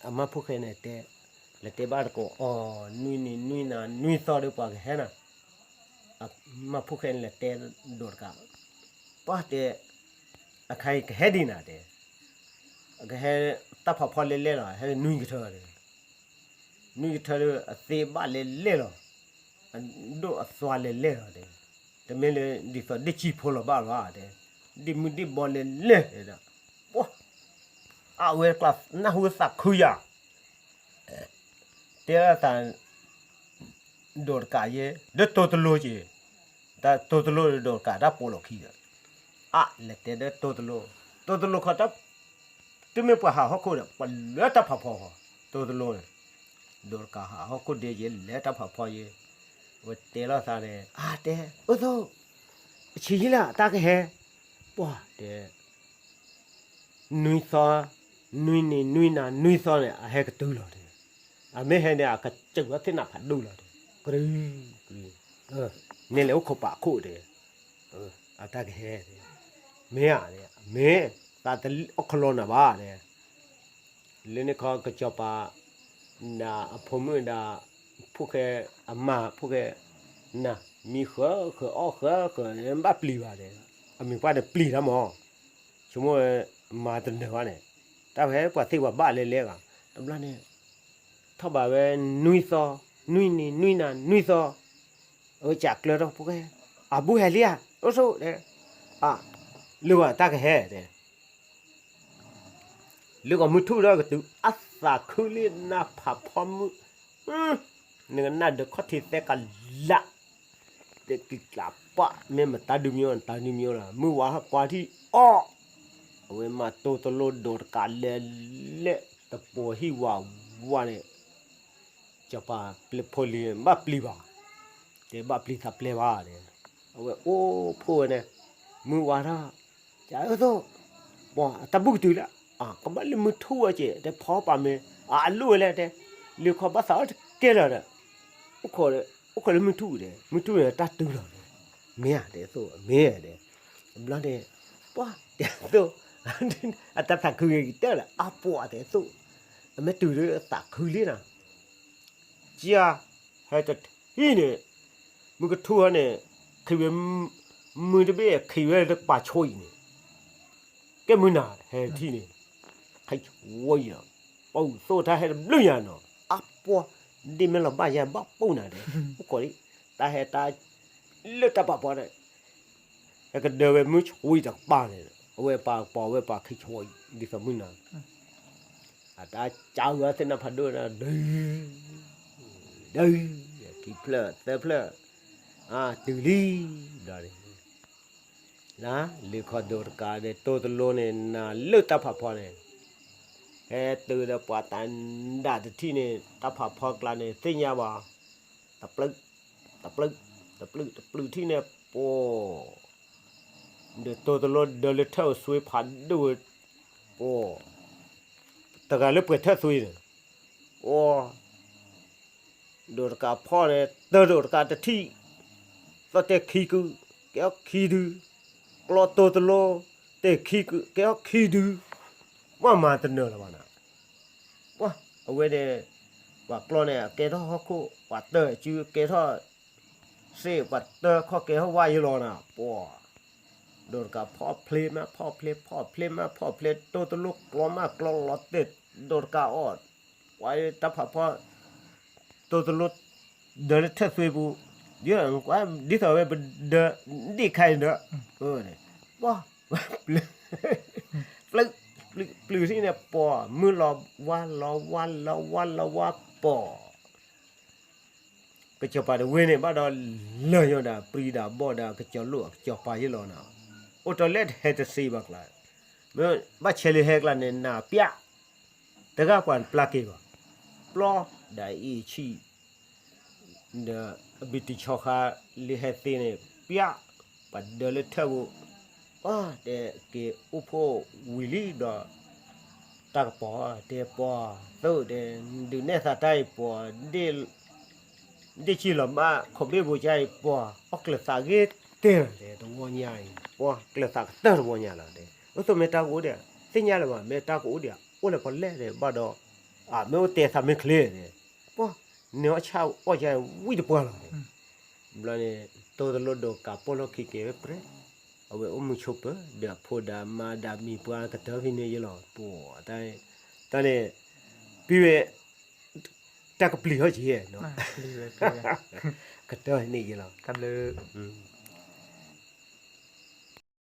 အမါဖိၣ်ဃဲန့ၣ်တဲ, လဲၤတဲဘၣ်တကိးအီၤ နွံနံၤနွံနၤနွံသီဒီးပှၤကဟဲနၤ, အမါဖိၣ်ဃဲန့ၣ်လဲၤတဲဒိးတကး, ပှၤတဲ, အခါအံၤကဟဲဒ်နၤတဲ, ကဟဲတၢ်ဖးဖီလဲၤလဲၣ်လီၤ ဟဲနွံကထၢတဲ, နွံကထၢဒီးအသ့ဘၣ်လဲၤလဲၣ်လီၤ, အဒိၣ်အသွါလဲၤလဲၣ်လီၤတဲ, တမ့ၢ်လၢဒ်သိးဒ့ၣ်စံၣ်ဖိလီၤဘၣ်လီၤတဲ, ဒ့ၣ်မုၢ်ဒ့ၣ်ဘီလဲၤလဲၣ်တဲဒၣ်, ပှၤ အဝဲကျါနၢ်ဟူသးခုယၤ, တဲလၢသး ဒိးတကးယဲ ဒီးတိတလိက့ၤ, တၢ်တိတလိဒီးဒိးတကးတၢ်ပိာ်လီၤခံဒီး, အလဲၤတဲဒီးတိတလိ, တိတလိခီတၢ်, တုၤမ့ၢ်ပှၤဟးဟီၣ်ခိၣ်ဒီး ပှၤလၢတၢ်ဖးဖီဃီ, တိတလိန့ၣ်, ဒိးတကးဟးဟီၣ်ခိၣ်ဒဲယဲ လဲၤတၢ်ဖးဖီယဲ, ဝဲတဲလိာ်သးန့ၣ် အါတဲ, အိၣ်သိး, အဆံးယံလၢတၢ်ကဟဲ, ပှၤတဲ နွံသီ, နွံနံၤနွံနၤနွံသီန့ၣ် အဟဲကတုၤလီၤတဲ, အမ့ၢ်ဟဲန့ၣ် အကစၢၢ်ဝဲသ့ၣ်နၢ်ဖးဒိၣ်လီၤတဲ, ကရူၢ်ကရူၢ်, န့ၣ်လဲၤအိၣ်ခိးပာ်ခိၣ်တဲ, အတၢ်ကဟဲ, မ့ၢ်ဧါ, မ့ၢ်, သးတအိၣ်ခီလီနၤဘၣ်တဲ လၢန့ၣ်ခီကစီၤပၤ, နအဖိမုၣ်ဒၣ်, ဖိၣ်ဃဲ, အမါဖိၣ်ဃဲ, နမံဃၢၤဃၢၤအီၣ်ဃၢၤဃၢၤ ဘၣ်ပျံၤဘၣ်တဲ, အမံၤပှၢ်န့ၣ်ပျံၤတၢ်မး, ဆိကမိၣ်, မၤတနၢၤဘၣ်န့ၣ်, တၢ်ဖဲပှၤသ့ၣ်ပှၤဘၣ်လဲၤလဲၤဂၤ, တဘျီန့ၣ်, ထီၣ်ဘးဝဲနွံသီ, နွံနံၤနွံနၤနွံသီ, အဝဲကးကျၢၤထီၣ်ဖိၣ်ဃဲ, အဘူးဟဲလံဧါ, အိၣ်ဆိးတဲ, အ, လၢဂီၤတၢ်ကဟဲတဲ လၢကီၢ်မုၢ်ထူၣ်ဒီးကတုၤအသးခုလံနၢ်ဖးဖီမုၢ်, နကနၣ်ဒီးခီၣ်ထံးသဲကလး, တကံၢ်ကျးပၢ် မ့ၢ်မတၤဒုးမံၤ တၢ်ဒုးမံၤလီၤ မုၢ်ဝါထီၣ်ကွၢ်ထံၣ်အီၣ်, အဝဲမၤတိတလိဒိးတကးလဲၤလဲၣ်တပိာ်ဟံၣ်ဝးဝးန့ၣ်, စီၤပၤပျဲၢ်ဖိလံၤဘၣ်ပျံၤဘၣ်, တဲဘၣ်ပျံၤသးပျဲၢ်ဘၣ်န့ၣ်, အဝဲအိၣ်ဖှိၣ်ဝဲန့ၣ်, မုၢ်ဝါထီၣ်, ကအိၣ်သိး, ပှၤတၢ်ဘူၣ်ကတုၤလၢ, ကဘၣ်လၢမုၢ်ထူၣ်ဝဲက့ၤ တဲဖီပာ်မ့ၢ်, အလိၣ်ဝဲလဲၣ်တဲ, လၢခီဘၣ်သးအီၣ်တကဲလၢာ်ဒီး, အိၣ်ခိးလၢမုၢ်ထူၣ်တဲ, မုၢ်ထူၣ်န့ၣ်တၢ်တုၤလီၤ, မ့ၢ်ဧါတဲသိး မ့ၢ်ဧါတဲ, တဘျီန့ၣ်, ပှၤတဲသိး, အတၢ်သးခုက့ၤကတၢၢ်ဒီး အပှၤတဲသိး, အမ့ၢ်တုၤလၢသးခုလံနၤ ကဟဲတထံၣ်န့ၣ်, မုၢ်ကထူၣ်ဟီန့ၣ်, ခံးဝဲ, မုၢ်တဘ့ၣ်ခံးဝဲတကပၤဆိအံၤန့ၣ်, ကဲမုၢ်နၤဟဲတထံၣ်န့ၣ်, ဟဲဆိအံၤလီၤ, ပှၤသိးတၢ်ဟဲတဘျုးယၤနီၤ, အပှၤ, ဒ်မ့ၢ်လီၤဘၣ်ယၤဘၣ်ပိၢ်နၤဒီး, အိၣ်ခိးလံ, တၢ်ဟဲတၢ်, လၢတၢ်ပာ်ဖီန့ၣ် ဟဲကဒၢဝဲမုၢ်ဆိတကပၤန့ၣ်, အဝဲပာ်ကပီၤဝဲပာ်ခံဆိအံၤ ဒ်သိးမုၢ်နၤ, အတၢ်ကၢဝဲသ့ၣ်နၢ်ဖးဒိၣ်န့ၣ် ဒုး, ဒုး, ခံဖျၢၣ်သၢဖျၢၣ်, အတုၤလံ, ဒီး, လၢခီဒိးတကးဒီး တိတလိန့ၣ် နၤလၢတၢ်ဖးဖီန့ၣ်, ဟဲတုၤဒီးပှၤတၢ်ဒၣ်တထံၣ်န့ၣ် တၢ်ဖးဖီကျါန့ၣ် သ့ၣ်ညါဘၣ်, တပျုး, တပျုး, တပျုၢ်တပျုၢ်ထံၣ်န့ၣ် ပှၤ ဒီးတိၢ်တလိဒၢလၢထၢၣ်အစွ့ဖးဒိၣ်ဝဲ, ပှၤ တဂၤလၢပှဲၤထၢၣ်သွံန့ၣ်, ပှၤ ဒိၣ်တကးဖီၣ်န့ၣ် တၢ်ဒိၣ်တကးတထံၣ်, သီၣ်တဲာ်ခံကု, ကဲထီၣ်ခံဒု, ကျီတိၢ်တလိ, တဲာ်ခံကု, ကဲထီၣ်ခံဒု, ပှၤမၤတနၢၤလၢၤဘၣ်နၤ, ပှၤ အဝဲန့ၣ် ပှၤကျီန့ၣ် အကဲထီၣ်ဟီၣ်ခိၣ်, ပှၤတၢ်စုကဲထီၣ် စ့ၢ် ပှၤတၢ်ခီၣ်ကဲထီၣ်ဝါယဲလီၤနၤ, ပှၤ ဒိၣ်တကးဖီၣ်ဖျ့မးဖီၣ်ဖျ့ ဖီၣ်ဖျ့မးဖီၣ်ဖျ့ တိၢ်တလိကျီမးကျီလီၤတဲာ် ဒိၣ်တကးအီၣ်, ပှၤတၢ်ဖးဖီၣ် တိၢ်တလိ ဒၢလၢထၢၣ်သွ့ပူၤ, ဒ်သိးဝဲပဒၢ ဒ့ၣ်ခါအံၤဒီး, ပှၤ ပျုၢ်ထံၣ်န့ၣ် ပှၤမုၢ်လီၤဝါလီၤဝါလီၤဝါလီၤဝါပှၤ ကစီၤပၤတဝ့န့ၣ် ဘၣ်ဒီးလၢာ်ညီဒီး ပြံဒီးဘီၣ်ဒီး ကစီၤလိၣ်အကစီၤပၤယဲလီၤနၤ, အိၣ်တီၤလဲၣ်တဟဲတသ့ဘၣ်ကျါ, ဘၣ်ဆဲးလၢဟဲကျါန့ၣ် နၤပျၢ်, တဂၤပှၤပျၢ်က့ၤဘၣ်, ပျီ ဒီးအံၤဆံၣ် ဒီးအဘံၣ်တံၢ်ဆီဃါလၢဟဲသ့န့ၣ် ပျၢ်, ပှၤဒၢလၢထၢၣ်ပူၤ, ပှၤတဲက့ၤအိၣ်ဖှိၣ်ဝံၤလံဒီး တၢ်ကပီၤတဲပှၤ, သုတဲ ဒုးနဲၣ်သးတၢ်အံၤပှၤ, ဒ့ၣ်ဆံၣ်လီၤမၢ်ခိၣ်ဘ့ၣ်ဘိကါအံၤပှၤ, အီၣ်ကျၢၤသးဂ့ၤတဲလီၤတဲ တဝီညါအံၤ, ပှၤကျၢၤသးကတၢၢ်တဝီညါလီၤတဲ, အသိးမ့ၢ်တၢ်ကအိၣ်ဒံး, သ့ၣ်ညါလၢၤဘၣ် မ့ၢ်တၢ်ကအိၣ်ဒံး အိၣ်လၢပှၤလဲၣ်တဲဘၣ်ဒီး, မ့ၢ်အိၣ်တဲသးမ့ၢ်ချ့တဲ, ပှၤ န့ၣ်အီၣ်ဆၣ်အီၣ်ကါဝံၣ်တပှၢ်လီၤတဲ, ဘျီန့ၣ် တိၢ်တလိဒိၣ်ကးပိၢ်လိာ်ခံက့ၤဝဲပြဲး, အဝဲအိၣ်မုာ်ဆိးပၢၤ ဒီးအဖိဒီးအမါဒီးမံၤပှၢ်ကတၢၢ်ဖဲန့ၣ်ယဲလီၤ, ပှၤ တၢ်န့ၣ် ပဝဲ တၢ်ကပျံၤဟီၣ်က့ၤ, ကတၢၢ်န့ၣ်ယဲလီၤ, တၢ်ဘျုး